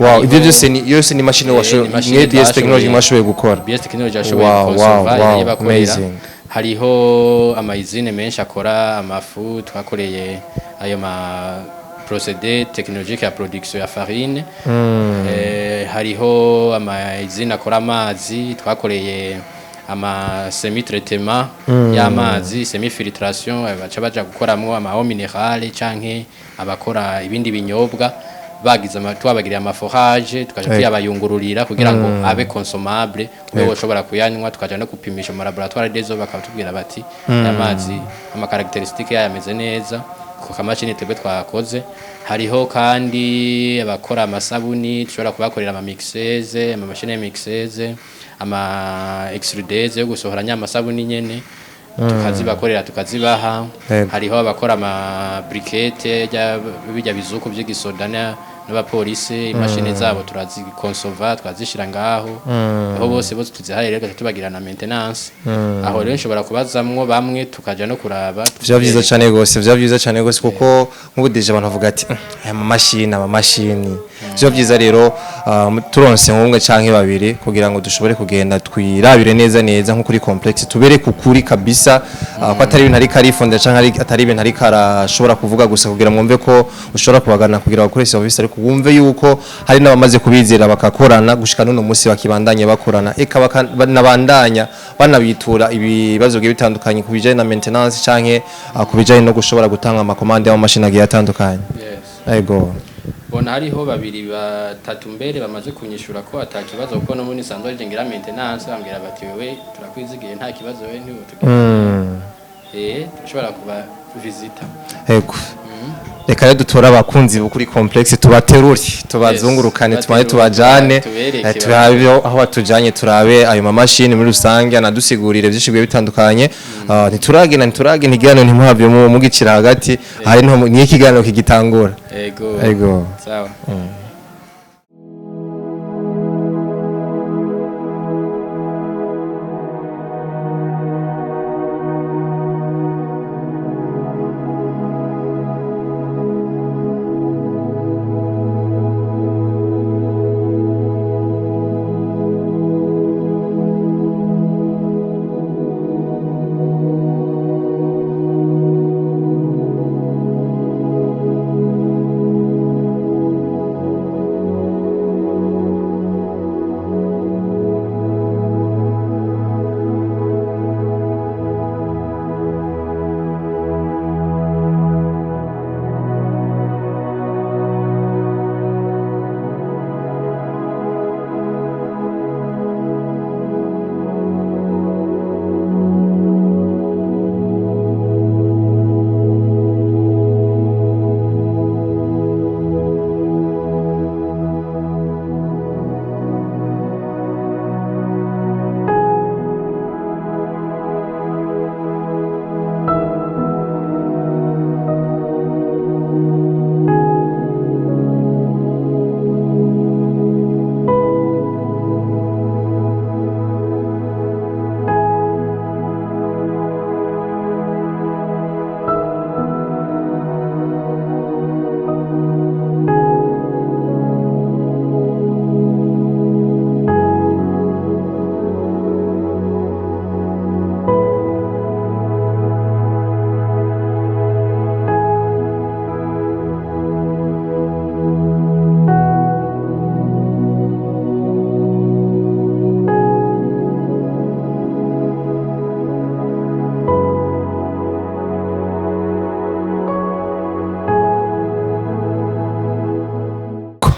Wow, ivyo byose ni yose ni mashini washoboye ni mashini mwe BS Technology twashoboye- mwashoboye gukora? BS Technology yashoboye gukonsova, irayibakorera. Amazing. Hariho ama usine menshi akora amafu, twakoreye ayo ma procédé technologique ya production ya farine. Hariho ama usine akora amazi, twakoreye ama semi traitement y'amazi, semi filtration, baca baja gukoramwo ama eau minérale canke abakora ibindi binyobwa, bagize twabagiriye ama forage, tukaja tuyabayungururira kugira ngo abe consommable, ube woshobora kuyanywa, tukaja no gupimisha mu laboratoire des eaux, bakatubwira bati aya mazi ama caractéristique yayo ameze neza ku kamashini twebwe twakoze. Hariho kandi abakora amasabuni, dushobora kubakorera ama mixeuse, ama machine mixeuse, ama extrudeuse yo gusohora nyamasabuni nyene, tukazibakorera tukazibaha. Hariho abakora ama briquette, bijya bizuku by'igisoda N'abapolisi imashini zabo turazikonsova, twazishira ngaho aho bose bose tuzihaye, rero gaca tubagira na maintenance. Aho rero nshobora kubazamwo bamwe, tukaja no kuraba. Vya byiza cyane gose, vya byiza cyane gose, kuko nk'ubu déjà abantu bavuga ati: Aya mamashini, amamashini." Vyo byiza rero turonse nk'umwe canke babiri kugira ngo dushobore kugenda twirabire neza neza nko kuri complexe, tubereke ukuri kabisa, ko atari ibintu ariko arifondera canke atari ibintu ariko arashobora kuvuga gusa kugira mwumve ko ushobora kubagana kugira bakore service, ariko wumve yuko hari n'abamaze kubizera bakakorana gushika n'uno munsi, bakibandanye bakorana, eka banabandanya banabitura ibibazo bigiye bitandukanye ku bijanye na maintenance canke ku bijanye no gushobora gutanga amakomande y'amamashini agiye atandukanye. Yes. Ego. Bona hariho babiri batatu mbere bamaze kunyishura ko ata kibazo, kuko no muri sanzwe ari ngira maintenance, bambwira bati: "Wewe turakwizigiye, nta kibazo, wewe ntiwotugira." Turashobora kuba visita. Ego, reka rero dutore abakunzi bo kuri complexe, tubaterure, tubazungurukane, Yes, tumare baterure, tubajane, tubereke. Turabe aho batujanye, turabe ayo mamashini muri rusange, anadusigurire byinshi bigiye bitandukanye. Ntituragenda ikiganiro, ntimuhavye mugicira hagati, hari niyo ikiganiro kigitangura. Ego. Ego. Sawa.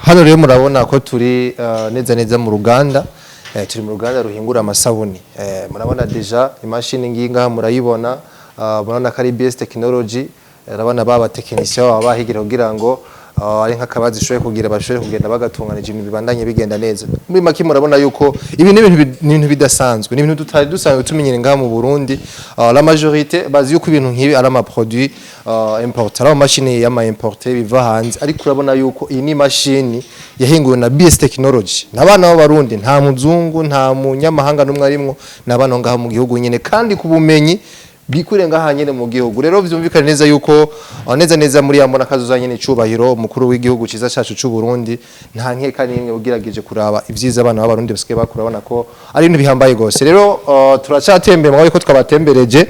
Hano rero murabona ko turi neza neza mu ruganda. Turi mu ruganda ruhingura amasabuni. Murabona déjà imashini ngiyi ngaha, murayibona. Murabona ko ari BS Technology. Urabona ba technicien baba bahigira kugira ngo ari nk'akabazi ishoboye kugira, bashobore kugenda bagatunganije ibintu bibandanye bigenda neza. Muri make murabona yuko ibi ni ibintu ni ibintu bidasanzwe, ni ibintu tutari dusanzwe tumenyere ngaha mu Burundi. La majorité bazi yuko ibintu nk'ibi ari ama produit importé, ari amamashini y'ama importé biva hanze, ariko urabona yuko iyi ni mashini yahinguwe na BS Technology n'abana b'Abarundi, nta muzungu, nta munyamahanga n'umwe arimwo, n'abana ngaha mu gihugu nyene, kandi ku bumenyi bikure ngaha nyene mu gihugu. Rero vyumvikane neza yuko neza neza muri yambona kazoza nyene icubahiro umukuru w'igihugu ciza cacu c'u Burundi, nta nkeka n'imwe, ugerageje kuraba ivyiza abana b'Abarundi basigaye bakura, urabona ko ari ibintu bihambaye gose. Rero turacatembeye, mwabonye ko twabatembereje.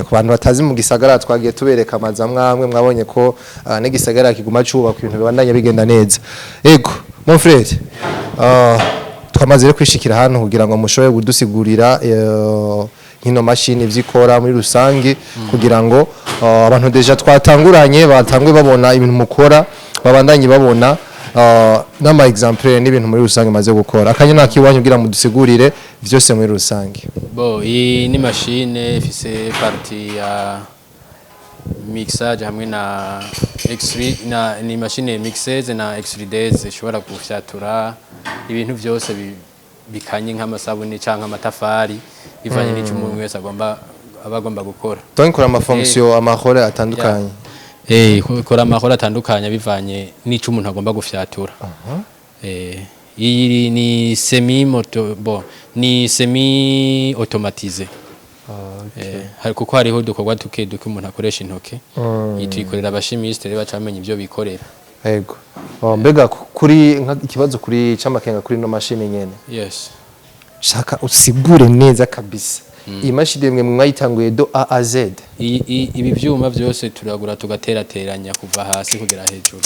Ku bantu batazi mu gisagara, twagiye tubereka amazu amwe amwe, mwabonye ko n'igisagara kiguma cubakwa, ibintu bibandanya bigenda neza. Ego mon frère, twamaze rero kwishikira hano kugira ngo mushobore kudusigurira nkino mashini vyikora muri rusange, kugira ngo abantu déjà twatanguranye batangwe babona ibintu mukora, babandanye babona n'ama exemplaire n'ibintu muri rusange maze gukora. Akanya nakiwanyu kugira mudusigurire vyose muri rusange. Bo, iyi ni machine ifise partie ya mixage hamwe na extrude, na ni machine mixeuse na extrudeuse, ishobora gufyatura ibintu vyose bikanye nk'amasabune canke amatafari, bivanye n'ico umuntu wese agomba aba agomba gukora. Donc ikora ama fonction, ama rôle atandukanye. Ikora amakuru atandukanye bivanye n'ico umuntu agomba gufyatura. Iyi ni semi moto, bon, ni semi automatisé. Kuko hariho udukorwa duke duke umuntu akoresha intoke. Iyi tuyikorera aba chimiste rero, baca bamenya ivyo bikorera. Yego. Oh, mbega kuri ikibazo kuri c'amakenga kuri no mashini nyene, shaka usigure neza kabisa, iyi mashini mwe mwayitanguye de A à Z? Ibi vyuma vyose turagura tugaterateranya kuva hasi kugera hejuru.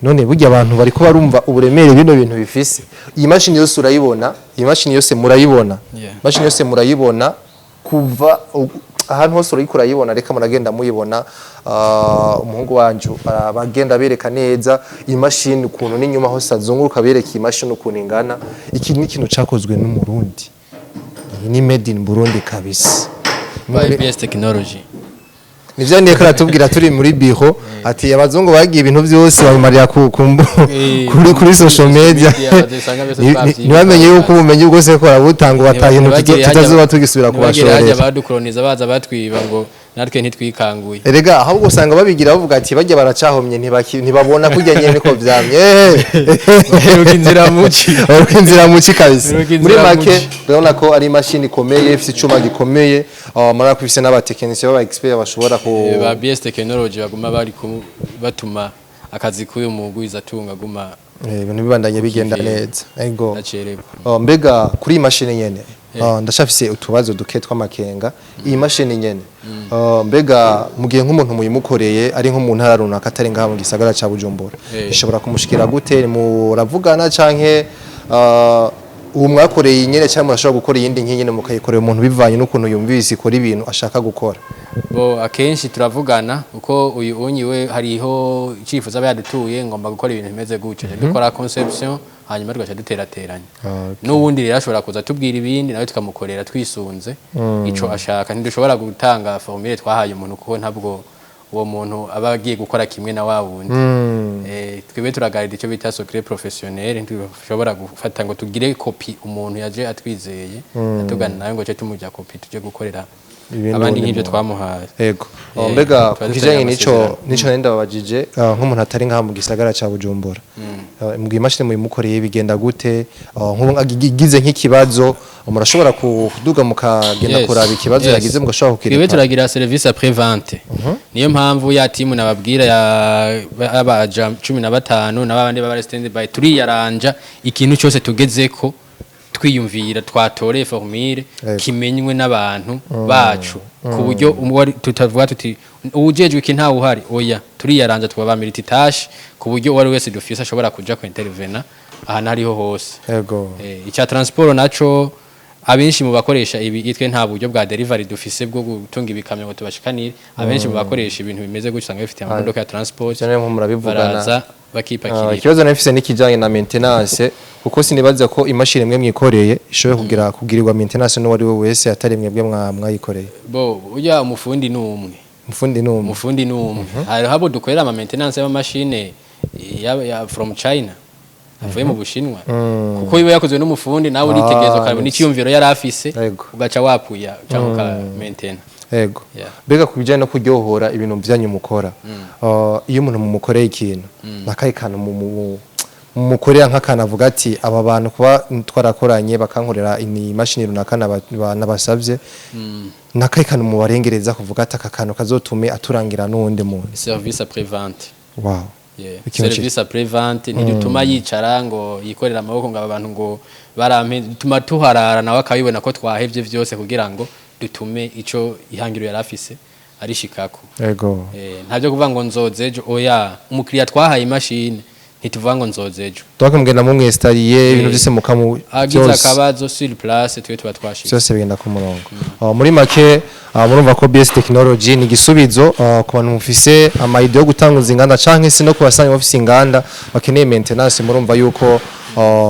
None burya abantu bariko barumva uburemere bino bintu bifise. Iyi mashini yose urayibona, iyi mashini yose murayibona, mashini yose murayibona kuva ahantu hose uriko urayibona. Reka muragenda muyibona. Umuhungu wanju bagenda bereka neza iyi mashini ukuntu n'inyuma hose azunguruka, bereka iyi mashini ukuntu ingana. Iki ni ikintu cakozwe n'Umurundi, iyi ni made in Burundi kabisa. By BS Technology. Nivyo niyo karatubwira turi muri biro, ati abazungu bagiye ibintu byose babimarira kuri social media. Bazisanga byose twavyiga. Ntibamenye yuko ubumenyi bwose ko barabutanga bataha ibintu tutazoba tugisubira Ntibagire hajya kubashorera. badukoloniza baza batwiba ngo natwe ntitwikanguye. Erega ahubwo usanga babigira bavuga ati bajya baracahomye, ntibabona kurya nyene niko vyamye. Baheruka inzira muci. Baheruka inzira muci kabisa. Baheruka Muri inzira make, muci. urabona ko ari imashini ikomeye, ifite icuma gikomeye. Murabona ko ifise n'abatekinisiye b'aba expert bashobora ku Ba BS Technology baguma bari batuma akazi k'uyu mugwiza atunga aguma Ibintu bibandanye bigenda Kivi. neza, ego. Ndacererwa. Oh, mbega kuri iyi mashini nyene, ndashafise utubazo duke tw'amakenga. Iyi mashini nyene, mbega mu gihe nk'umuntu muyimukoreye ari nko mu ntara runaka atari ngaha mu gisagara ca Bujumbura, ishobora kumushikira gute? Muravugana canke uwo mwakoreye iyi nyene, cyangwa murashobora gukora iyindi nk'inyene mukayikorera umuntu bivanye n'ukuntu yumvise ikora ibintu ashaka gukora? Bo akenshi turavugana, kuko uyu unyiwe hariho icyifuzo aba yadutuye, ngomba gukora ibintu bimeze gutyo, dukora conception hanyuma tugaca duterateranya. N'uwundi rero ashobora kuza atubwira ibindi, nawe tukamukorera twisunze ico ashaka. Ntidushobora gutanga formule twahaye umuntu, kuko ntabwo uwo muntu aba agiye gukora kimwe na wa wundi. Twebwe turagarida icyo bita secret professionnel. Ntidushobora gufata ngo tugire copie umuntu yaje atwizeye atugana nawe ngo ce tumujya copie tuje gukorera Ibindi abandi wundi nk'ibyo muntu. twamuhaye. Ego. Mbega Tuba ku kijanye dufitanye n'ico amasezerano. nico nenda babajije, nk'umuntu atari ngaha mu gisagara ca Bujumbura, mu gihe imashini muyimukoreye bigenda gute? Nk'ubu agize nk'ikibazo, murashobora kuduga mukagenda kuraba ikibazo yagize, mugashobora Twebwe kukireka? turagira service après vente. Niyo mpamvu ya timu nababwira ya abaja 15 n'abandi baba stand by, turiyaranja ikintu cyose tugezeko twiyumvira twatoreye formule kimenywe n'abantu bacu, ku buryo tutavuga tuti uwujejwe iki ntawe uhari. Oya, turiyaranja tukaba multitâche, ku buryo uwari wese dufise ashobora kuja ku intervena ahantu ariho hose. Icya transport naco, abenshi mu bakoresha ibi itwe nta buryo bwa delivery dufise bwo gutunga ibikamyo ngo tubashikanire. Abenshi mu bakoresha ibintu bimeze gutyo usanga bifite amamodoka ya transport, Ivyo niyo murabivugana. baraza bakipakirira. Ikibazo nafise n'ikijanye na maintenance, kuko sinibaza ko imashini imwe mwikoreye ishobora kugira kugirirwa maintenance n'uwari we wese atari mwebwe mwayikoreye. Bo urya umufundi ni umwe. Umufundi ni umwe. Umufundi ni umwe. Hariho abo dukorera ama maintenance y'amamashine ya from China, avuye mu Bushinwa, kuko iba yakozwe n'umufundi, nawe uritegereza ukabona icyiyumviro yari afise, ugaca wapuya cyangwa uka maintain. Ego. Yeah. Mbega ku bijyanye no kuryohora ibintu byanyu mukora, iyo umuntu mumukoreye ikintu, nakahe kantu mumukorera nk'akantu avuga ati aba bantu kuba twarakoranye bakankorera ini mashini runaka nabasabye, nakahe kantu mubarengereza kuvuga ati aka kantu kazotume aturangira n'uwundi muntu? Service après vente. Yeah. Ikintu Service après vente ntidutuma yicara ngo yikorera amaboko ngo aba bantu ngo barampe. Dutuma tuharara nawe akabibona ko twahevye vyose kugira ngo dutume ico ihangiro yari afise arishikako. Ntabyo kuvuga ngo nzoze ejo, oya. Umukiriya twahaye imashini ntituvuga ngo nzoze ejo. Donc mugenda mumwestariye ibintu byose mukamu Agize byose. akabazo sur place, twe tuba twashitse. Byose bigenda ku murongo. Muri make, murumva ko BS Technology ni igisubizo ku bantu mufise ama idées yo gutanguza inganda canke se no ku basanzwe bafise inganda bakeneye maintenance. Murumva yuko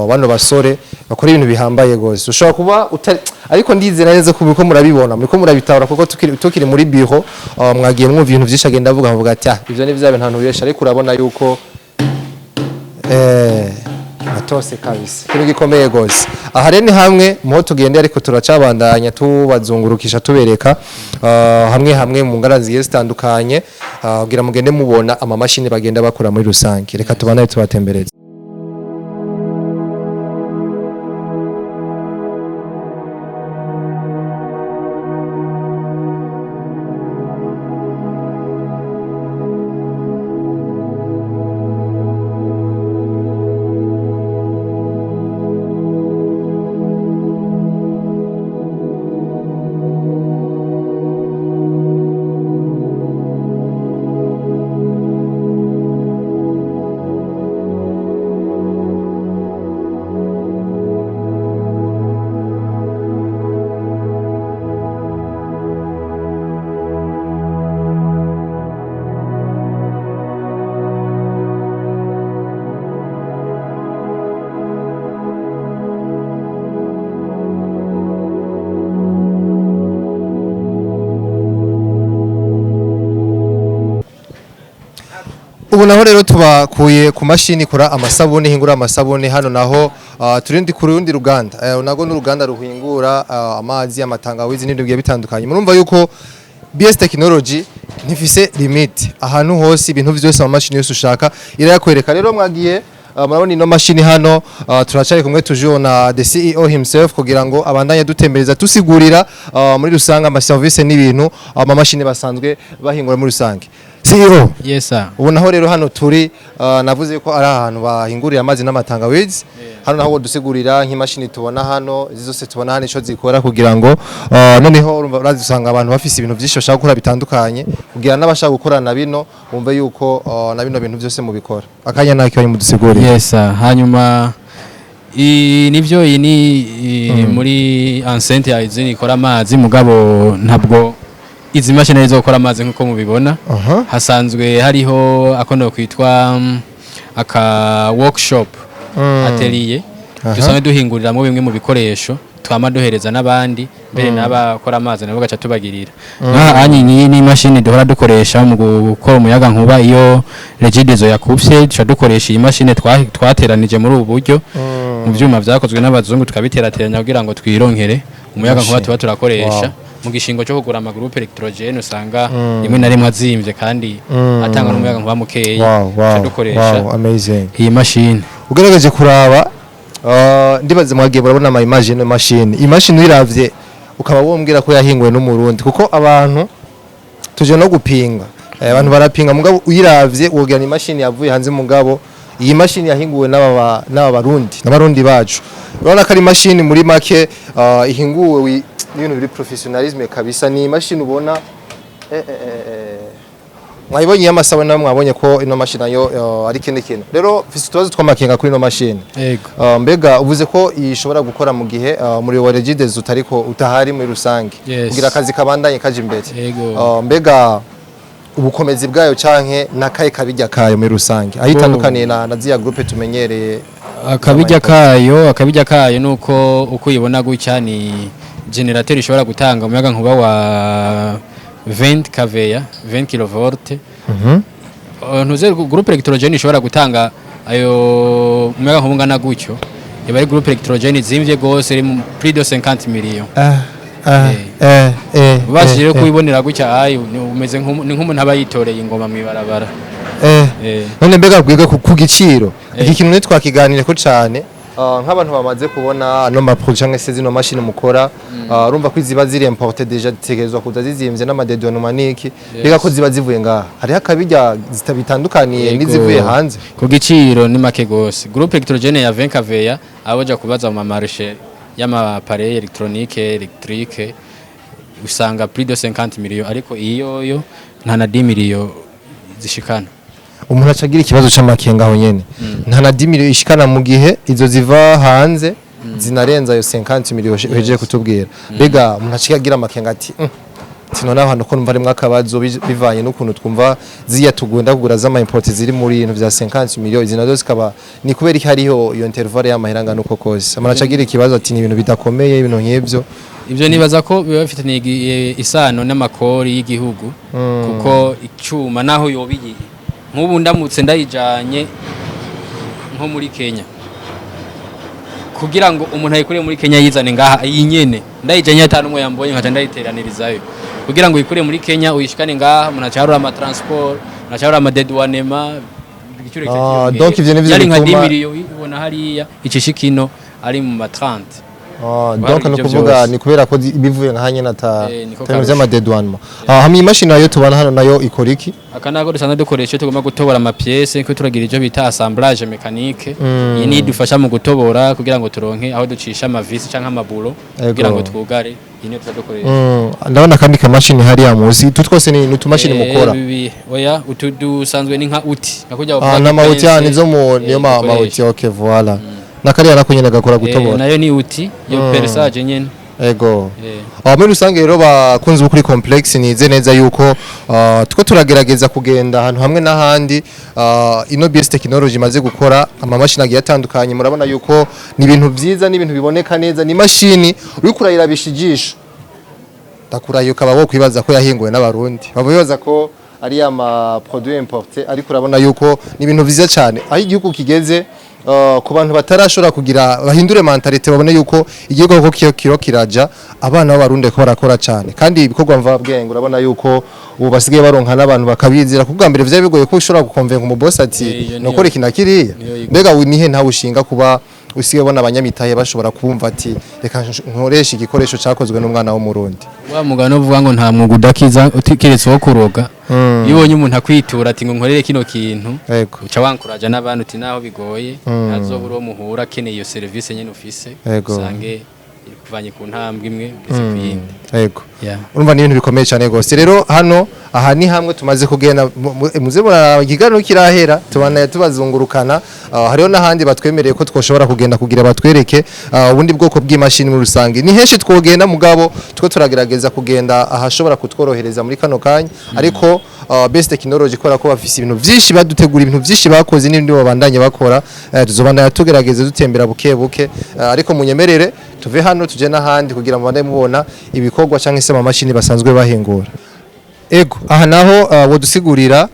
bano basore bakora ibintu bihambaye gose. Ushobora kuba utari, ariko ndizera neza ko muriko murabibona, muriko murabitahura, kuko tukiri muri bureau, mwagiye mwumva ibintu vyinshi agenda avuga, avuga ati ah, ivyo ni vya bintu abantu benshi, ariko urabona yuko Atose kabisa, ikintu gikomeye gose. Aha rero ni hamwe muho tugende, ariko turacabandanya tubazungurukisha, tubereka hamwe hamwe mu ngara zigiye zitandukanye, kugira mugende mubona amamashini bagenda bakora muri rusange. Reka tubanaye tubatembereze. Ubu naho rero tubakuye ku mashini ikora amasabune, ihingura amasabune. Hano naho turindi ku rundi ruganda, nago n'uruganda ruhingura amazi, amatangawizi n'ibindi bigiye bitandukanye. Murumva yuko BS Technology ntifise limite, ahantu hose, ibintu vyose, amamashini yose ushaka irayakwereka. Rero mwagiye murabona ino mashini hano, turacari kumwe toujours na the CEO himself kugira ngo abandanye dutembereza, tusigurira muri rusange ama service n'ibintu amamashini basanzwe bahingura muri rusange. CEO, Yes sir. ubu naho rero hano turi, navuze ko ari ahantu bahingurira amazi n'amatangawizi. Hano naho dusigurira nk'imashini tubona hano, izi zose tubona hano, ico zikora, kugira ngo noneho urumva urazi usanga abantu bafise ibintu byinshi bashaka gukora bitandukanye, kugira n'abashaka gukora na bino bumve yuko na bino bintu byose mubikora. Akanya nakyo bari mudusigurire. Yes sir. Hanyuma nivyo, iyi ni muri enceinte ya usine ikora amazi, mugabo ntabwo izi mashini ari zo gukora amazi nkuko mubibona. Hasanzwe hariho akono kwitwa aka workshop, atelier, dusanzwe duhinguriramwo bimwe mu bikoresho twama duhereza n'abandi, mbere n'abakora amazi nabo gaca tubagirira. Nkaha anyi ni imashini duhora dukoresha mu gukora umuyaga nkuba. Iyo Regideso yakuvye, duca dukoresha iyi mashini twateranije muri ubu buryo mu vyuma vyakozwe n'abazungu, tukabiterateranya kugira ngo twironkere umuyaga nkuba tuba turakoresha mu gishingo cyo kugura ama groupe électrogène, usanga rimwe na rimwe azimvye kandi atanga n'umuyaga nkuba mukeya. Duca dukoresha Wow, amazing. iyi mashini. Ugerageje kuraba, ndibaze mwagiye murabona ama image ino mashini, imashini uyiravye ukaba wombwira ko yahinguwe n'Umurundi, kuko abantu tuje no gupinga, abantu barapinga, mugabo uyiravye wogira ni imashini yavuye hanze, mugabo iyi mashini yahinguwe n'aba Barundi, n'abarundi bacu. Urabona ko ari imashini muri make ihinguwe n'ibintu biri professionnalisme kabisa. Ni imashini ubona mwayibonye y'amasabune, namwe mwabonye ko ino mashini nayo ari ikindi kintu. Rero mfise utubazo tw'amakenga kuri ino mashini. Yego. Mbega uvuze ko ishobora gukora mu gihe umuriro wa Regideso utariko, utahari muri rusange, Yes. kugira akazi kabandanye kaje imbere? Yego. Mbega ubukomezi bwayo canke nakaye kabijya kayo muri rusange, aho itandukaniye na ziya groupe tumenyereye? Akabijya kayo nuko uko uyibona gutya ni generateur ishobora gutanga umuyaga nkuba wa 20 kVA, 20 kV. Ntuze groupe électrogène ishobora gutanga ayo umuyaga nkuba ungana gutyo, iba ari groupe électrogène izimvye gose, iri mu plus de 50 millions. Ubashije rero kubibonera gutya ayo umeze ni nk'umuntu aba yitoreye ingoma mw'ibarabara. None mbega bwiga ku giciro, iki kintu ntitwakiganire ko cane. Nk'abantu bamaze kubona ano ma produit canke se zino mashini mukora, urumva ko ziba ziri importé déjà, zitegerezwa kuza zizimvye n'ama dédouanement n'iki. Mbega ko ziba zivuye ngaha, hariho akabirya bitandukaniye n'izivuye hanze? Ku giciro ni make gose. Groupe électrogène ya 20 kVA, abo kubaza mu marché y'ama appareil électronique électrique, usanga plus de 50 millions, ariko iyo yo nta na 10 millions zishikana. Umuntu acagira ikibazo c'amakenga aho nyene, nta na 10 millions ishikana, mu gihe izo ziva hanze zinarenza ayo 50 millions uhejeje kutubwira. Mbega umuntu aciye agira amakenga ati "Tino naho hano ko numva arimwo akabazo, bivanye n'ukuntu twumva ziya tugunda kugura z'ama import ziri muri ibintu vya 50 millions, izi nazo zikaba ni kubera iki hariho iyo intervalle y'amahera angana uko kose?" Umuntu acagira ikibazo ati ni ibintu bidakomeye, ibintu nk'ivyo. Ibyo nibaza ko biba bifitaniye isano n'amakori y'igihugu, kuko icyuma naho yoba igiye, nk'ubu ndamutse ndayijanye nko muri Kenya. Kugira ngo umuntu ayikure muri Kenya yizane ngaha, iyi nyene ndayijanye atanu umwe yambonye, nkaca ndayiteranirizayo. Kugira ngo uyikure muri Kenya uyishikane ngaha, umuntu acarura ama transport, umuntu acarura ama dédouanement, igiciro Ah, donc ivyo nivyo yari nka bituma- 10 millions ubona hariya, icisha kino ari mu ma 30. Ah, donc no ivyo kuvuga vyose. ni kubera ko bivuye nka nyene ata Niko ibintu karusho. vy'ama dédouanement. Ah, hamwe imashini nayo tubona hano nayo ikora iki? Aka nako dusanzwe dukoresha iyo tugomba gutobora ama pièces, ko turagira ivyo bita assemblage mécanique. Iyi ni idufasha mu gutobora kugira ngo turonke aho ducisha ama vis canke ama boulons kugira ngo twugare. Iyi niyo tuza dukoresha. Ndabona kandi kamashini hariya musi, tu twose ni utumashini mukora? Oya, utu dusanzwe ni nka outil, nka kurya Ah, bavuga n'ama outils pince, nizo mu niyo ma dukoresha. Ma outils, okay, voilà. Nakariya nako nyene gakora gutobora? Nayo ni outil yo perçage nyene. Ego. Ah, muri rusange rero, bakunze bo kuri Complex, nize neza yuko two turagerageza kugenda ahantu hamwe n'ahandi. Ino BS Technology imaze gukora amamashini agiye atandukanye. Murabona yuko ni ibintu byiza, ni ibintu biboneka neza, ni imashini uriko urayirabisha ijisho, ndakurahiye ukaba wo kwibaza ko yahinguwe n'Abarundi, baba bibaza ko ari ama produit importé, ariko urabona yuko ni ibintu vyiza cyane. Aho igihugu kigeze, ku bantu batarashobora kugira bahindure mentalité, babone yuko igihugu ko kiro kiraja, abana b'Abarundi ko barakora cyane kandi ibikorwa mvabwenge. Urabona yuko ubu basigaye baronka n'abantu bakabizira. Kubwa mbere vyari bigoye ko ushobora gukonvenka umuboss ati Iyo niyo- nokora iki na kiriya. Niyo yigo. Mbega nihe ntawe ushinga kuba usigaye ubona abanyamitahe bashobora kumva ati reka nkoreshe igikoresho cakozwe n'umwana w'Umurundi? Wa mugano uvuga ngo nta mwuga udakiza keretse uwo kuroga. Iyo ubonye umuntu akwitura ati ngo nkorere kino kintu, uca wankuraja n'abandi uti naho bigoye ntazobura uwo muhura akeneye iyo serivisi nyene ufise, usange kuvanye ku ntambwe imwe ugeze ku yindi. Yeah. Urumva ni ibintu bikomeye cyane rwose. Rero hano aha ni hamwe tumaze kugenda, muze muraraba ikiganiro kirahera, tubana tubazungurukana. Hariho n'ahandi batwemereye ko twoshobora kugenda kugira batwereke ubundi bwoko bw'imashini. Muri rusange ni henshi twogenda, mugabo two turagerageza kugenda ahashobora kutworohereza muri kano kanya. Ariko Best Technology, kubera ko bafise ibintu byinshi badutegura, ibintu byinshi bakoze n'ibindi babandanye bakora, tuzobandanya tugerageza dutembera buke buke. Ariko munyemerere tuve hano tuje n'ahandi kugira ngo mubandanye mubona ibikorwa cyangwa se amamashini basanzwe bahingura. Ego, aha naho wodusigurira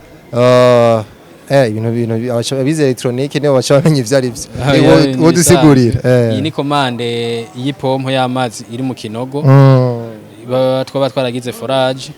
ibintu abize électronique nibo baca bamenya ivyo ari byo. Ah, ya, ni Wodusigurira. bisanzwe. Iyi ni commande y'ipompo y'amazi iri mu kinogo. Twaba twaragize forage.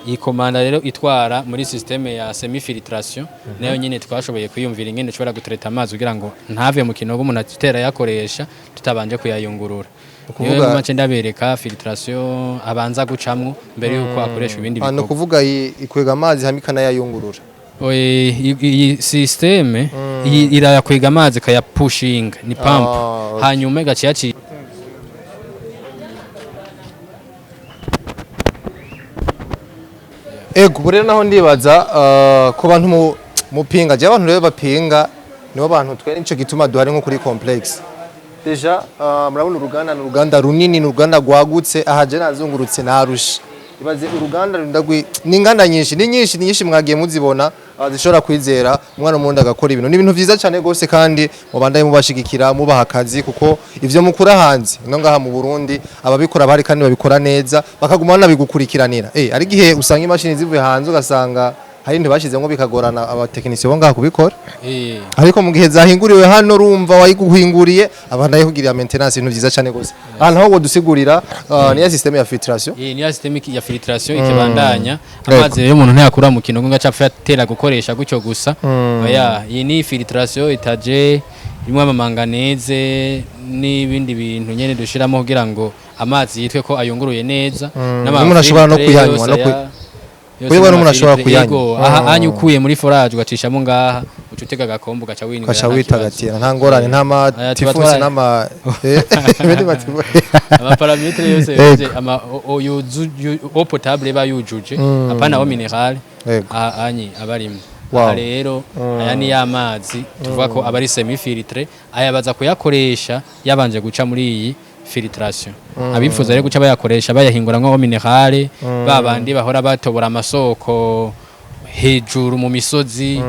Iyi commande rero itwara muri système ya semi filtration, nayo nyine twashoboye kwiyumvira ingene dushobora gutreta amazi kugira ngo ntave mu kinogo umuntu atera yakoresha tutabanje kuyayungurura. Ukuvuga- Niyo mace ndabereka filtration abanza gucamwo mbere yuko akoresha ibindi Ah, ni bikorwa. ukuvuga ikwega amazi hamwe ikanayayungurura? Oye, iyi système iyi irayakwega amazi ikayapushinga, ni pump. Ah, okay. Hanyuma igaca yaci Ego, ubu rero naho ndibaza ku bantu mupinga, je abantu rero bapinga nibo bantu twe nico gituma duhari nko kuri Complex. Déjà murabona uruganda ni uruganda runini, ni uruganda rwagutse. Aha je nazungurutse narusha. Ibaze uruganda rundagwi, ni inganda nyinshi, ni nyinshi, ni nyinshi, mwagiye muzibona, zishobora kwizera umwana w'Umurundi agakora ibintu. Ni ibintu vyiza cyane gose, kandi mubandaye mubashigikira, mubaha akazi, kuko ivyo mukura hanze no ngaha mu Burundi ababikora bari kandi babikora neza, bakaguma banabigukurikiranira. Ari gihe usanga imashini zivuye hanze, ugasanga hari ibintu bashizemo bikagorana abatekinisiye bo ngaha kubikora, ariko mu gihe zahinguriwe hano, urumva wayiguhinguriye abana kugirira maintenance. Ibintu vyiza cyane gose. Aha naho wodusigurira, niya système ya filtration? Iyi niyo système ya filtration ikibandanya. Amazi rero umuntu ntiyakura mu kinogo ngo aca apfa atera gukoresha gutyo gusa. Oya, iyi ni filtration itaje irimo ama manganèse n'ibindi bintu nyene dushiramo kugira ngo amazi yitwe ko ayunguruye neza. N'umuntu ashobora no kuyanywa, no Kuyibona n'umuntu ashobora kuyanywa. Yego, aha anya ukuye muri forage ugacishamo ngaha, uca utega agakombe ugaca winywera, ugaca nta kibazo. witagatira, nta ngorane, nta Aya, tuba ma typhus n'ama ibindi Ama paramètres yose yuje ama eau potable iba yujuje, apana eau minérale. Anyi abarimo. Aha rero aya ni ya mazi tuvuga ko aba ari semi filtré. Aya baza kuyakoresha yabanje guca muri iyi filtration. Abifuza rero guca bayakoresha bayahingura nko minérale, ba bandi bahora batobora amasoko hejuru mu misozi,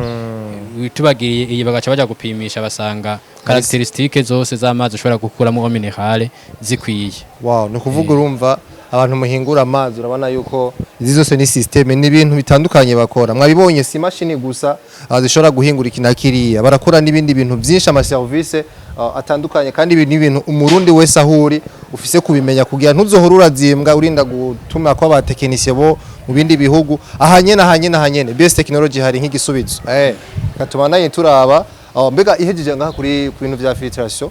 tubagiriye iyi bagaca baja gupimisha, basanga caractéristiques zose z'amazi ushobora gukuramo eau minérale zikwiye. Wow, ni ukuvuga urumva Abantu muhingura amazi, urabona yuko izi zose ni système, ni ibintu bitandukanye bakora. Mwabibonye, si imashini gusa zishobora guhingura iki na kiriya, barakora n'ibindi bintu byinshi, ama service atandukanye. Kandi ibi ni ibintu Umurundi wese aho uri ufise kubimenya kugira ntuzohora urazimbwa urinda gutuma ko abatekinisiye bo mu bindi bihugu. Ahanyene, ahanyene, ahanyene Best Technology hari nk'igisubizo. Katubandanye turaba. Mbega ihejeje ngaha kuri ku bintu vya filtration,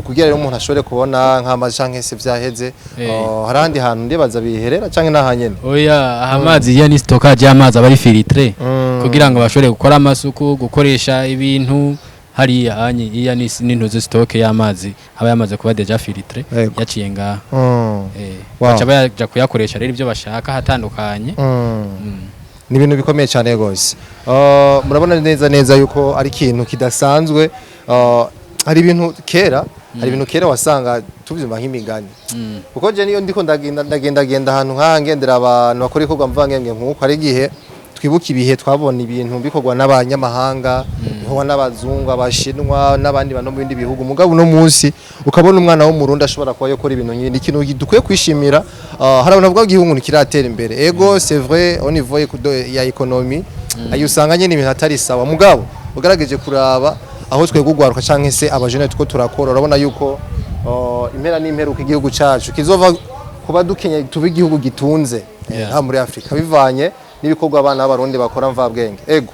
kugira rero umuntu ashobore kubona nk'amazi canke se vyaheze, hari ahandi hantu ndibaza biherera canke n'ahanyene? Oya, aha amazi ya ni stockage y'amazi aba ari filtré kugira ngo bashobore gukora amasuku, gukoresha ibintu hariya anyi. Iya ni n'intuzi, stock y'amazi aba yamaze kuba déjà filtré, yaciye ngaha. Baca baja kuyakoresha rero ibyo bashaka hatandukanye. Ni ibintu bikomeye cyane rwose. Murabona neza neza yuko ari ikintu kidasanzwe. Hari ibintu kera wasanga tubyumva nk'imigani, kuko je niyo ndiko ndagenda ndagenda genda ahantu nk'aha, ngendera abantu bakora ibikorwa mvangenge nk'uko, hari igihe twibuka ibihe twabona ibintu bikorwa n'abanyamahanga, bikorwa n'abazungu, Abashinwa n'abandi bantu mu bindi bihugu. Mugabo uno munsi ukabona umwana w'Umurundi ashobora kuba yakora ibintu nk'ibi, ni ikintu dukwiye kwishimira. Hari abantu bavuga ngo igihugu ntikiratera imbere. Ego, c'est vrai, au niveau ya économie ayo usanga nyene ibintu atari sawa, mugabo ugerageje kuraba aho twebwe ugwaruka canke se abajene tuko turakora, urabona yuko impera n'imperuka igihugu cacu kizova kuba dukenye tuba igihugu gitunze ha muri Afrika, bivanye n'ibikorwa abana b'Abarundi bakora mvabwenge. Ego.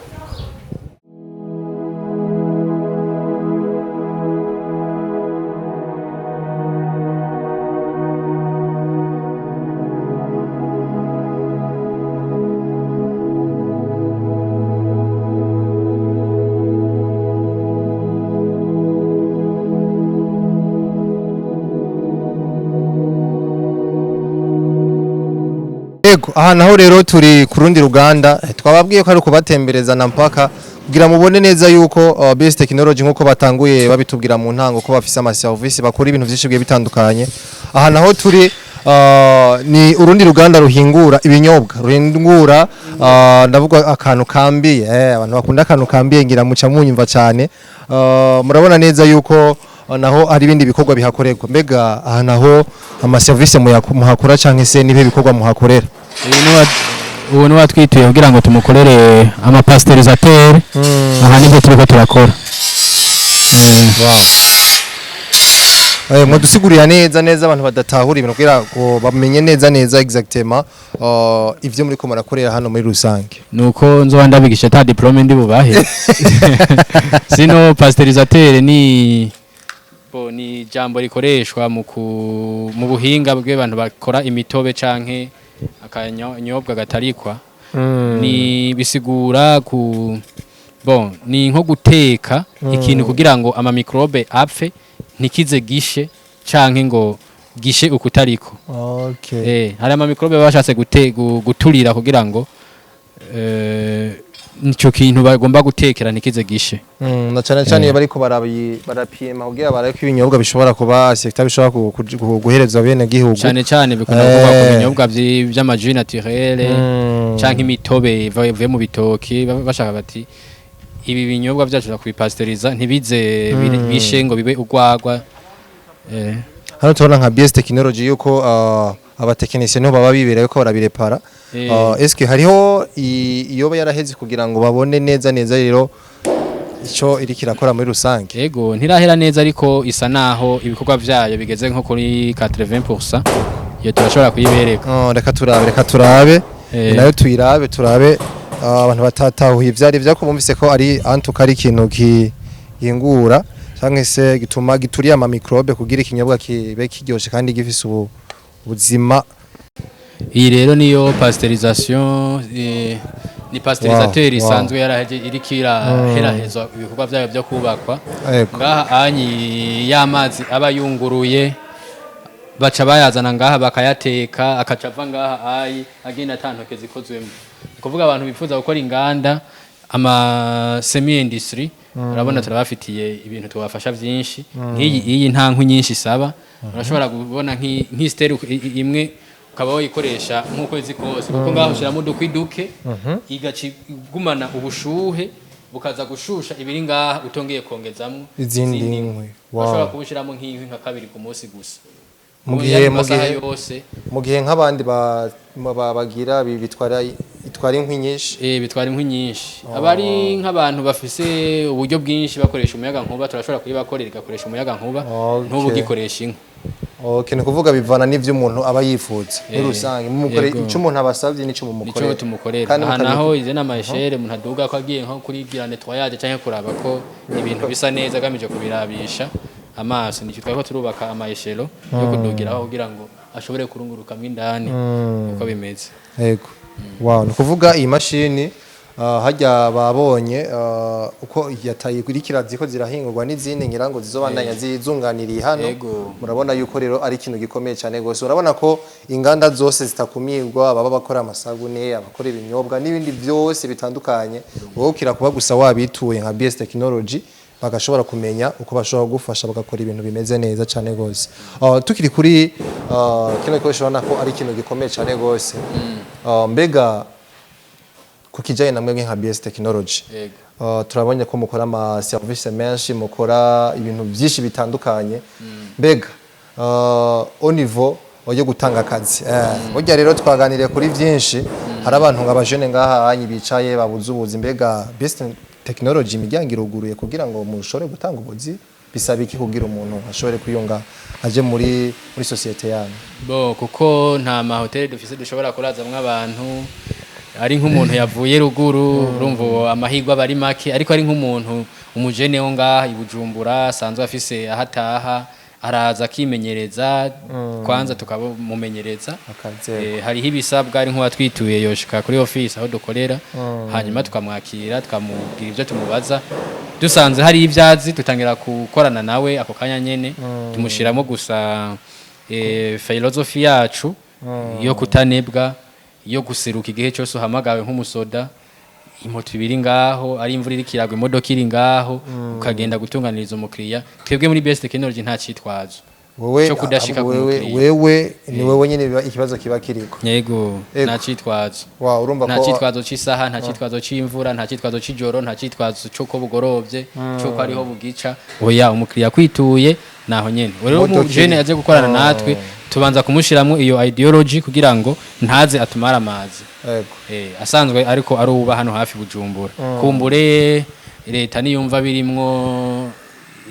Ego, aha naho rero turi ku rundi ruganda. Twababwiye ko ari ukubatembereza na mpaka kugira mubone neza yuko Best Technology, nkuko batanguye babitubwira mu ntango, ko bafise ama service, bakora ibintu byinshi bigiye bitandukanye. Aha naho turi ni urundi ruganda ruhingura ibinyobwa, ruhingura ndavuga akantu kambiye. Abantu bakunda akantu kambiye ngira muca munyumva cyane. Murabona neza yuko naho hari ibindi bikorwa bihakorerwa. Mbega aha naho ama service muhakora canke se nibe bikorwa muhakorera? Ubu ni watwituye kugira ngo tumukorere ama pasteurisateur. Aha nibyo turiko turakora. Wow. Mwadusigurira neza neza abantu badatahura ibintu kugira ngo bamenye neza neza exactement ivyo muriko murakorera hano muri rusange. Nuko nzoba ndabigisha ta diplôme ndi bubahe. Sino pasteurisateur ni bo ni jambo rikoreshwa mu buhinga bw'abantu bakora imitobe canke akanyobwa gatarikwa. Ni bisigura ku bon ni nko guteka ikintu kugira ngo ama microbe apfe, ntikize gishe canke ngo gishe ukutariko. Hari ama microbe baba bashatse guturira kugira ngo nico kintu bagomba gutekera ntikize gishe. Na cyane cyane iyo bariko barapima kugira barabe ko ibinyobwa bishobora kuba secteur bishobora guherezwa bene gihugu. Cyane cyane bikunda kuvuga ku binyobwa vy'ama jus naturel canke imitobe ivuye mu bitoki. Bashaka bati ibi binyobwa byacu kubipasteuriza ntibize bishe ngo bibe urwagwa. Hano tubona nka BS Technology yuko abatekinisiye niho baba bibereye yuko barabirepara. Eske hariho iyoba yaraheze kugira ngo babone neza neza rero ico iri kirakora muri rusange? Ego, ntirahera neza, ariko isa naho ibikorwa vyayo bigeze nko kuri 80%. Iyo turashobora kuyibereka. Oh, reka turabe, reka turabe. Nayo tuyirabe, turabe. Abantu batatahuye ivyari vyako bumvise ko ari antuka ari ikintu gihingura canke se gituma gituriye ama microbe kugira ikinyobwa kibe kiryoshe kandi gifise ubuzima. Iyi rero niyo pasteurisation, ni pasteurisateur isanzwe yaraheje, iriko iraherahezwa ibikorwa vyayo byo kubakwa. Ngaha anyi y'amazi aba yunguruye baca bayazana ngaha bakayateka, akaca ava ngaha ayi agenda ata ntoke zikozwemo. Ni kuvuga abantu bifuza gukora inganda, ama semi industry, urabona turabafitiye ibintu tubafasha byinshi. Nk'iyi iyi nta nkwi nyinshi isaba. Urashobora kubona nk'isiteri imwe ukaba wayikoresha nk'ukwezi kose, kuko ngaho ushyiramo udukwi duke, igaca igumana ubushuhe bukaza gushusha ibiri ngaha utongeye kongezamwo izindi nkwi. Urashobora kuwushyiramo nk'inkwi nka kabiri ku munsi gusa. Mu Mu gihe yandi mu masaha gihe yose. Mu gihe nk'abandi bagira bitwara itwara inkwi nyinshi. Bitwara inkwi nyinshi. Aba ari nk'abantu bafise uburyo bwinshi bakoresha umuyaga nkuba, turashobora kuyibakorera igakoresha umuyaga nkuba, ntubu ugikoresha inkwi. Okay, ni ukuvuga bivana n'ivyo umuntu aba yifuza muri rusange, mumukore Yego. ico umuntu abasavye nico Nico mumukorera. tumukorera. Kandi Aha naho izi ni ama échelles umuntu aduga ko agiye nko kurigira nettoyage canke kuraba ko ibintu bisa neza, agamije kubirabisha amaso. Nicyo twariko turubaka, ama échelles yo kudugiraho kugira ngo ashobore kurungurukamwo indani uko bimeze. Yego. Wow, ni ukuvuga iyi mashini harya babonye uko yataye kuri kirazi ko zirahingurwa n'izindi, ngira ngo zizobandanya zizunganiriye hano. Yego. Murabona yuko rero ari ikintu gikomeye cyane gose. Urabona ko inganda zose zitakumirwa, baba bakora amasabune, abakora ibinyobwa n'ibindi byose bitandukanye. Wowe ukira kuba gusa wabituye nka BS Technology, bagashobora kumenya uko bashobora kugufasha, bagakora ibintu bimeze neza cyane gose. Tukiri kuri kino gikoresho, urabona ko ari ikintu gikomeye cyane gose. Mbega ku kijyanye na mwebwe nka BS Technology, Yego. Turabonye ko mukora ama service menshi, mukora ibintu byinshi bitandukanye. Mbega au niveau yo gutanga akazi, burya rero twaganiriye kuri byinshi, hari abantu ngo abajene ngaha hanyi bicaye babuze ubuzi. Mbega BS Technology imiryango iruguruye kugira ngo mushobore gutanga ubuzi? Bisaba iki kugira umuntu ashobore kwiyunga aje muri société yanyu? Bo kuko nta mahoteli dufise dushobora kurazamwo abantu, ari nk'umuntu yavuye ruguru, urumva uwo amahirwe aba ari make. Ariko ari nk'umuntu umujene wo ngaha i Bujumbura asanzwe afise aho ataha, araza akimenyereza kwanza, tukamumenyereza. Akazi. Hariho ibisabwa. Ari nk'uwatwituye yoshika kuri office aho dukorera, hanyuma tukamwakira, tukamubwira ibyo tumubaza. Dusanze hari ibyazi, dutangira gukorana nawe ako kanya nyene. Tumushiramo gusa philosophie yacu yo kutanebwa, yo guseruka igihe cyose uhamagawe nk'umusoda. Imoto ibiri ngaho, ari imvura iriko iragwa, imodoka iri ngaho, ukagenda gutunganiriza umukiriya. Twebwe muri Best Technology nta cyitwazo Wowe cyo kudashika ku wewe mukiriya. Wewe ni wewe nyine ikibazo kiba kiriko. Yego. Ego. Nta cyitwazo. Wa urumva Nta ko cyitwazo cy'isaha, nta cyitwazo cy'imvura, nta cyitwazo cy'ijoro, nta cyitwazo cy'uko bugorovye, cy'uko ariho bugica. Oya, umukiriya kwituye naho nyene. Rero Imodoka umujene aje gukorana natwe, tubanza kumushiramwo iyo ideology kugira ngo ntaze atumare amazi. Yego. Asanzwe ariko ari uba hano hafi Bujumbura, kumbure leta niyumva birimwo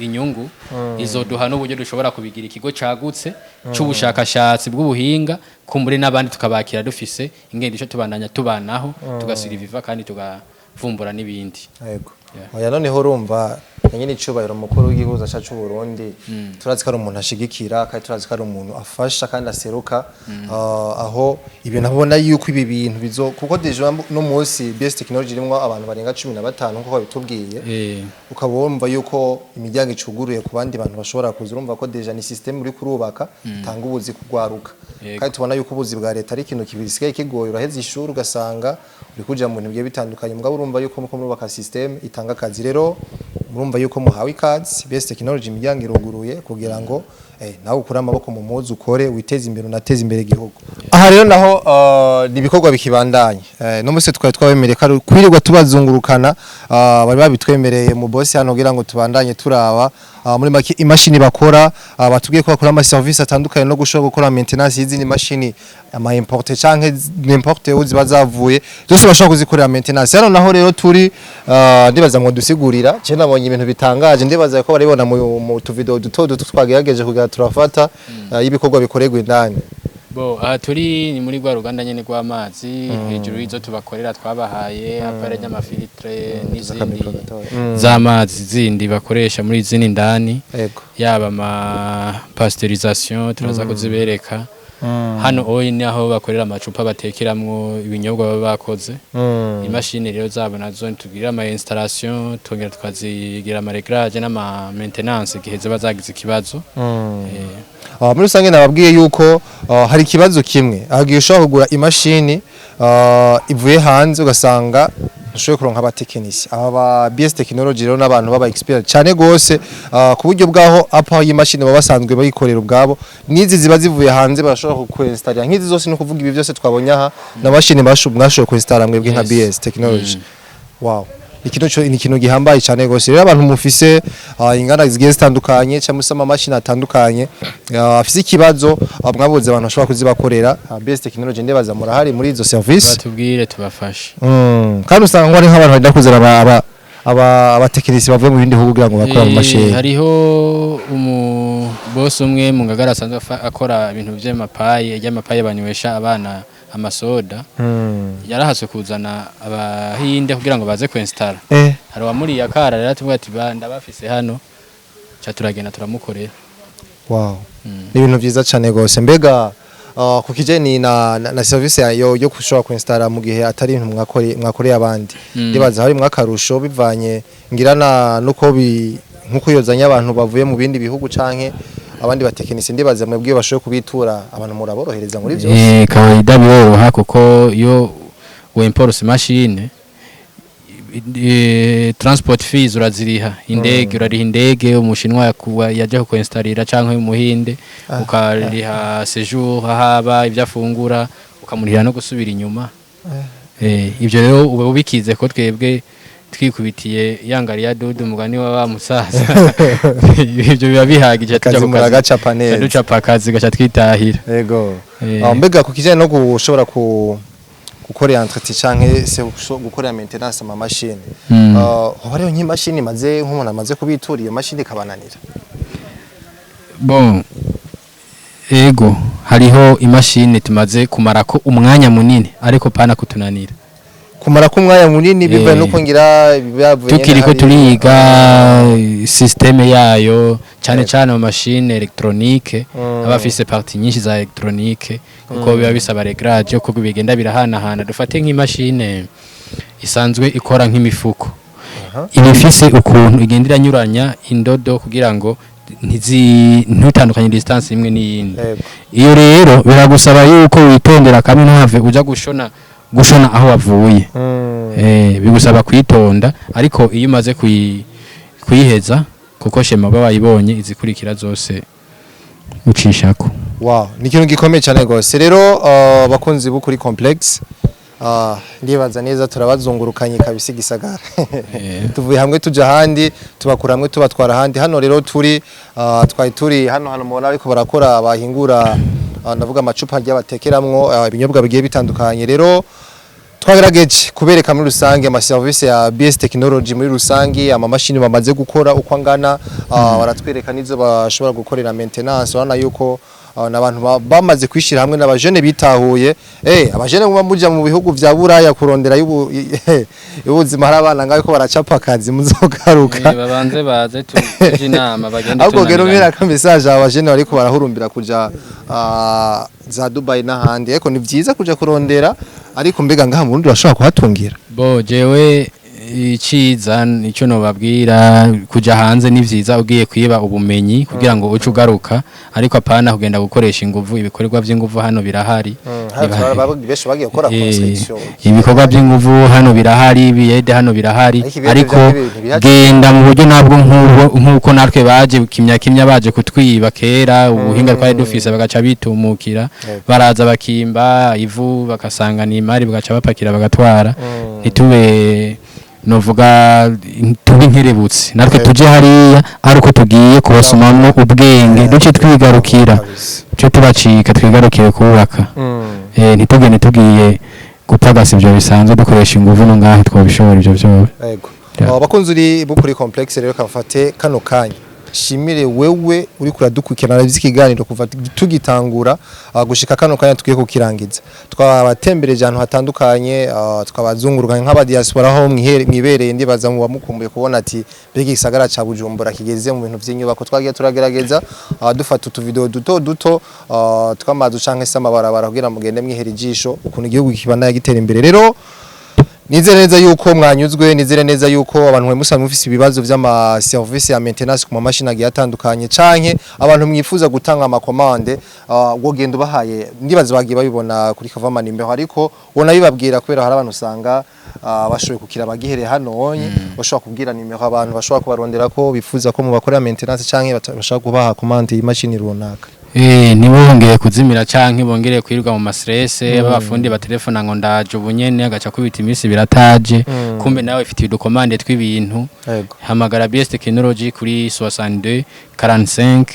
inyungu, izoduha n'uburyo dushobora kubigira ikigo cagutse c'ubushakashatsi bw'ubuhinga, kumbure n'abandi tukabakira dufise ingendo ico tubandanya tubanaho, tugasiriviva kandi tugavumbura n'ibindi. Yego. Yeah. Oya, noneho urumva nyine icubahiro mukuru w'igihugu cacu c'u Burundi, turazi ko ari umuntu ashigikira, kandi turazi ko ari umuntu afasha kandi aseruka. Aho ibintu abona yuko ibi bintu bizo, kuko déjà no munsi BS Technology irimwo abantu barenga 15 nkuko babitubwiye, ukaba wumva yuko imiryango icuguruye ku bandi bantu bashobora kuza. Urumva ko déjà ni system uri kurubaka itanga ubuzi kugwaruka. Yego. Kandi tubona yuko ubuzi bwa leta ari ikintu kibisigaye kigoye, uraheza ishuri ugasanga uri kuja mu bintu bigiye bitandukanye. Mugabo urumva yuko muko murubaka system itanga akazi. Rero murumva yuko muhawe ikaze, Best Technology imiryango iruguruye kugira ngo nawe ukure amaboko mu muzi, ukore, witeze imbere, unateze imbere igihugu. Aha rero naho ni ibikorwa bikibandanye. No musi twari twabemereye ko ari kwirirwa tubazungurukana, bari babitwemereye mu boss hano kugira ngo tubandanye turaba muri make imashini bakora. Batubwiye ko bakora ama service atandukanye no gushobora gukora maintenance y'izindi mashini, ama importé canke n'importe où ziba zavuye zose bashobora kuzikorera maintenance. Hano naho rero turi, ndibaza ngo dusigurira. Je nabonye ibintu bitangaje, ndibaza ko baribona mu tuvideo duto duto twagerageje kugira turafata y'ibikorwa bikorerwa indani. Bo aha turi ni muri rwa ruganda nyene rw'amazi. Hejuru y'izo tubakorera twabahaye appareil y'ama filtres n'izindi Akamicro gatoya. z'amazi zindi bakoresha muri izindi ndani, yaba ama pasteurisation turaza kuzibereka. Hano oyi ni aho bakorera amacupa batekeramwo ibinyobwa baba bakoze. Imashini rero zabo nazo tugirira ama installation, tongera tukazigira ama réglage n'ama maintenance igihe ziba zagize ikibazo. Muri rusange nababwiye yuko hari ikibazo kimwe ahagiye ushobora kugura imashini ivuye hanze, ugasanga ntushoboye kuronka abatekinisi. Aba ba BS Technology rero n'abantu baba expert cyane gose, ku buryo bwaho apa y'imashini baba basanzwe bayikorera ubwabo, n'izi ziba zivuye hanze barashobora kukwinstalla nk'izi zose. No kuvuga ibi byose twabonye aha na mashini mwashoboye kuinstalla mwebwe nka Yes. BS Technology. Wow. Ni ikintu gihambaye cyane gose. Rero abantu mufise inganda zigiye zitandukanye cyangwa se amamashini atandukanye afise ikibazo, mwabuze abantu bashobora kuzibakorera, Best Technology ndibaza murahari muri izo service. Batubwire tubafashe. Kandi usanga ngo ari nk'abantu bagenda kuzana abatekinisi bavuye mu bindi bihugu kugira ngo bakore mu mashini. Hariho umu boss umwe mu Ngagara asanzwe akora ibintu vy'amapaye, ry'amapaye banywesha abana amasoda. Yarahaswe kuzana abahinde kugira ngo baze kwinstalla. Hari uwamuriye akara rero atubwira ati: "Ndabafise hano." Ca turagenda turamukorera. Wow. Ni ibintu vyiza cyane gose. Mbega ku kijanye na service yo kushobora kuinstalla mu gihe atari ibintu mwakoreye abandi, ndibaza hari mwakarusho bivanye ngira na nuko bi nkuko yozanye abantu bavuye mu bindi bihugu canke abandi batekinisi, ndibaza mwebwe iyo bashoboye kubitura abantu muraborohereza muri byose. Kawaida biroroha kuko iyo wemporose machine, transport fees uraziriha, indege urariha, indege umushinwa yaje kukwinstallira canke umuhinde, ukariha séjour ahaba ibyo afungura, ukamurihira no gusubira inyuma. Ibyo rero uba ubikize ko twebwe twikubitiye yangari ya dudu, umugani wa wa musaza, ibyo biba bihagije. Akazi Tuja ku kazi, muragacapa neza. Ducapa akazi gaca twitahira. Yego. Mbega ku kijanye no gushobora ku gukorera entretien canke se gukorera maintenance ama machine, hoba hariho nk'imashini imaze, nk'umuntu amaze kubitura iyo mashini ikabananira? Bon, ego, hariho imashini tumaze kumarako umwanya munini ariko pana kutunanira. Kumara ko umwanya munini bivuye nuko ngira bibavuye nyene tukiriko hariya. Turiga système yayo cyane Yego. cyane mu machine électronique, aba afise partie nyinshi za électronique, kuko biba bisaba réglage uko bigenda birahanahana. Dufate nk'imashine isanzwe ikora nk'imifuko, iba ifise ukuntu igenda iranyuranya indodo kugira ngo ntizi ntutandukanye distance imwe n'iyindi. Iyo rero biragusaba yuko witondera kamwe, ntuhave uja gushona aho wavuye. Bigusaba kwitonda, ariko iyo umaze kuyiheza, kuko schéma uba wayibonye, izikurikira zose ucishako. Wow, ni ikintu gikomeye cyane rwose. Rero bakunzi bo kuri Complex, ndibaza neza turabazungurukanye kabisa igisagara. Tuvuye hamwe tuja ahandi, tubakura hamwe tubatwara ahandi. Hano rero turi, twari turi hano mubona ariko barakora, bahingura, ndavuga amacupa ry'abatekeramwo ibinyobwa bigiye bitandukanye. Rero twagerageje kubereka muri rusange ama service ya BS Technology muri rusange, amamashini bamaze gukora uko angana, baratwereka n'izo bashobora gukorera maintenance. Urabona yuko n'abantu bamaze kwishira hamwe n'abajene bitahuye. Abajene muba muja mu bihugu vya Buraya kurondera y'ubuzima, hari abana ngaho ko baracapa akazi, muzogaruka. Babanze baze tuje inama bagende. Ahubwo gero tunaniranye. mbera ka message abajene bariko barahurumbira kuja za Dubai n'ahandi, ariko ni vyiza kuja kurondera, ariko mbega ngaha mu Burundi urashobora kuhatungira? Bo jewe iciza icyo nobabwira, kuja hanze ni vyiza ugiye kwiba ubumenyi kugira ngo uce ugaruka, ariko apana kugenda gukoresha inguvu. Ibikorwa by'inguvu hano birahari. Benshi bagiye gukora construction. Ibikorwa by'inguvu hano birahari, ibiyede hano birahari. Ariko ibiyede ariko vyo ntibihari. Genda mu buryo ntabwo nk'uko natwe baje kimya kimya baje kutwiba kera ubuhinga twari dufise bagaca bitumukira. Baraza bakimba ivu, bagasanga ni imari, bagaca bapakira bagatwara. Ntitube, novuga tube inkerebutsi natwe, tuje hariya ari uko tugiye kubasomamwo ubwenge, duce twigarukira, duce tubacika twigarukire kubaka. Ntitugende tugiye gupagasa ibyo bisanzwe dukoresha inguvu, no ngaho twabishobora ibyo byobe. Yego. Yeah. Abakunzi uri bukuri Complex rero, kamfate kano kanya shimire wewe uri kuradukurikirana ikiganiro kuva tugitangura gushika kano kanya tugiye kukirangiza. Twabatembereje ahantu hatandukanye, twabazungurukanye nk'aba diaspora aho mwibereye. Ndibaza mu bamukumbuye kubona ati mbega igisagara ca Bujumbura kigeze mu bintu vy'inyubako. Twagiye turagerageza dufata utuvideo duto duto tw'amazu canke se amabarabara kugira mugende mwihera ijisho ukuntu igihugu kibandanya gitera imbere. Rero nizere neza yuko mwanyuzwe, nizere neza yuko abantu mwe musanzwe mufise ibibazo vy'ama service ya maintenance ku mamashini agiye atandukanye, canke abantu mwifuza gutanga amakomande, wogenda ubahaye, ndibaza bagiye babibona kuri kavama nimero, ariko wona bibabwira kubera hari abantu usanga bashoboye kukira bagihereye hano onye, bashobora kubwira nimero abantu bashobora kubarondera ko bifuza ko mubakorera maintenance canke bashaka kubaha commande y'imashini runaka. Ntibongere kuzimira canke bongere kwirirwa mu ma stress, abafundi batelefona ngo ndaje ubunyene, agaca kubita iminsi birataje. Kumbe nawe ifite udukomande tw'ibintu. Hamagara BS Technology kuri 62 45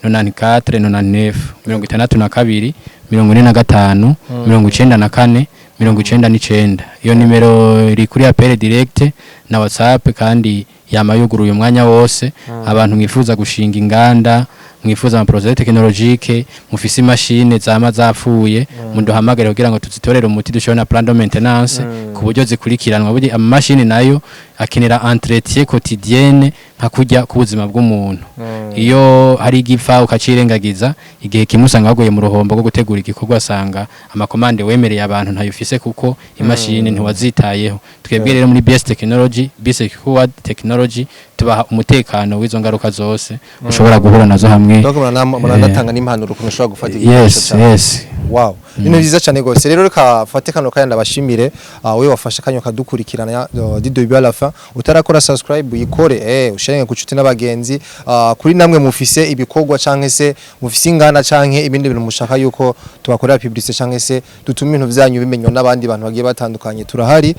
94 99, 62 45 94 99. Iyo nimero iri kuri appel direct na WhatsApp, kandi yama yuguruye umwanya wose. Abantu mwifuza gushinga inganda, mwifuza ama projet technologique, mufise imashine zama zapfuye, muduhamagare kugira ngo tuzitorere umuti, dushobore na plan de maintenance ku buryo zikurikiranwa. Burya amamashini nayo akenera entretien quotidienne nka kurya k'ubuzima bw'umuntu. Iyo hari igipfa ukacirengagiza, igihe kimwe usanga waguye mu ruhombo rwo gutegura igikorwa, asanga amakomande wemereye abantu ntayo ufise kuko imashini ntiwazitayeho. Twebwe rero muri BS Technology, BS Forward Technology, tubaha umutekano w'izo ngaruka zose ushobora guhura nazo hamwe. Donc muranatanga n'impanuro ukuntu ushobora gufata igikoresho cyawe. Yes. Wow, ibintu byiza cyane gose. Rero reka fate kano kanya ndabashimire, wewe wafashe kanya kadukurikirana du début à la fin. Utarakora subscribe, uyikore, usharenge ku nshuti n'abagenzi. Kuri namwe mufise ibikorwa canke se mufise ingana canke ibindi bintu mushaka yuko tubakorera publicité canke se dutuma ibintu vyanyu bimenywa n'abandi bantu bagiye batandukanye, turahari.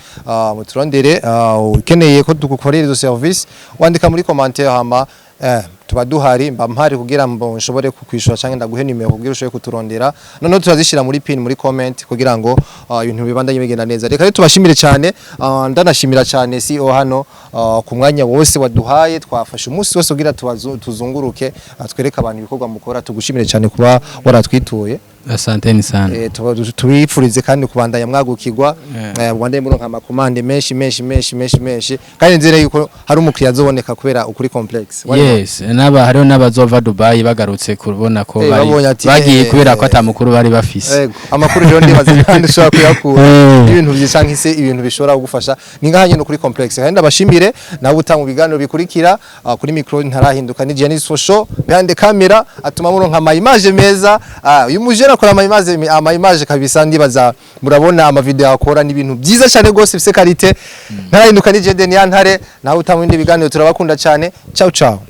Muturondere. Ukeneye ko tugukorera izo service, wandika muri commentaire, hama tuba duhari, mba mpari kugira ngo nshobore kukwishura canke ndaguhe nimero kugira ushobore kuturondera. Noneho turazishira muri pin muri comment kugira ngo ibintu bibandanye bigenda neza. Reka rero tubashimire cyane. Ndanashimira cyane CEO hano ku mwanya wose waduhaye. Twafashe umunsi wose kugira tuzunguruke, twereke abantu ibikorwa mukora. Tugushimire cyane kuba waratwituye. Asanteni sana. Tubifurize kandi kubandanya mwagukirwa, mubandanye muronka amakomande menshi menshi menshi menshi menshi, kandi nzere yuko hari umukiriya azoboneka kubera ukuri complex. Yes, naba hariho n'abazova Dubai bagarutse kubona ko bari Babonye ati, bagiye kubera ko ata mukuru bari bafise. Ego, amakuru rero ndibaza kandi ushobora kuyakura ibintu byiza canke se ibintu bishobora kugufasha ni ngaha nyene kuri complex. Kandi ndabashimire nawe utanga mu biganiro bikurikira. Kuri micro ntarahinduka ni Jenny Social, behind the camera atuma muronka ama image meza. Uyu mujene akora ama image kabisa. Ndibaza murabona ama video akora ni ibintu byiza cyane gose bifise qualité. Ntarahinduka ni Jeden Yantare, nawe utanga ibindi biganiro. Turabakunda cyane. Ciao ciao.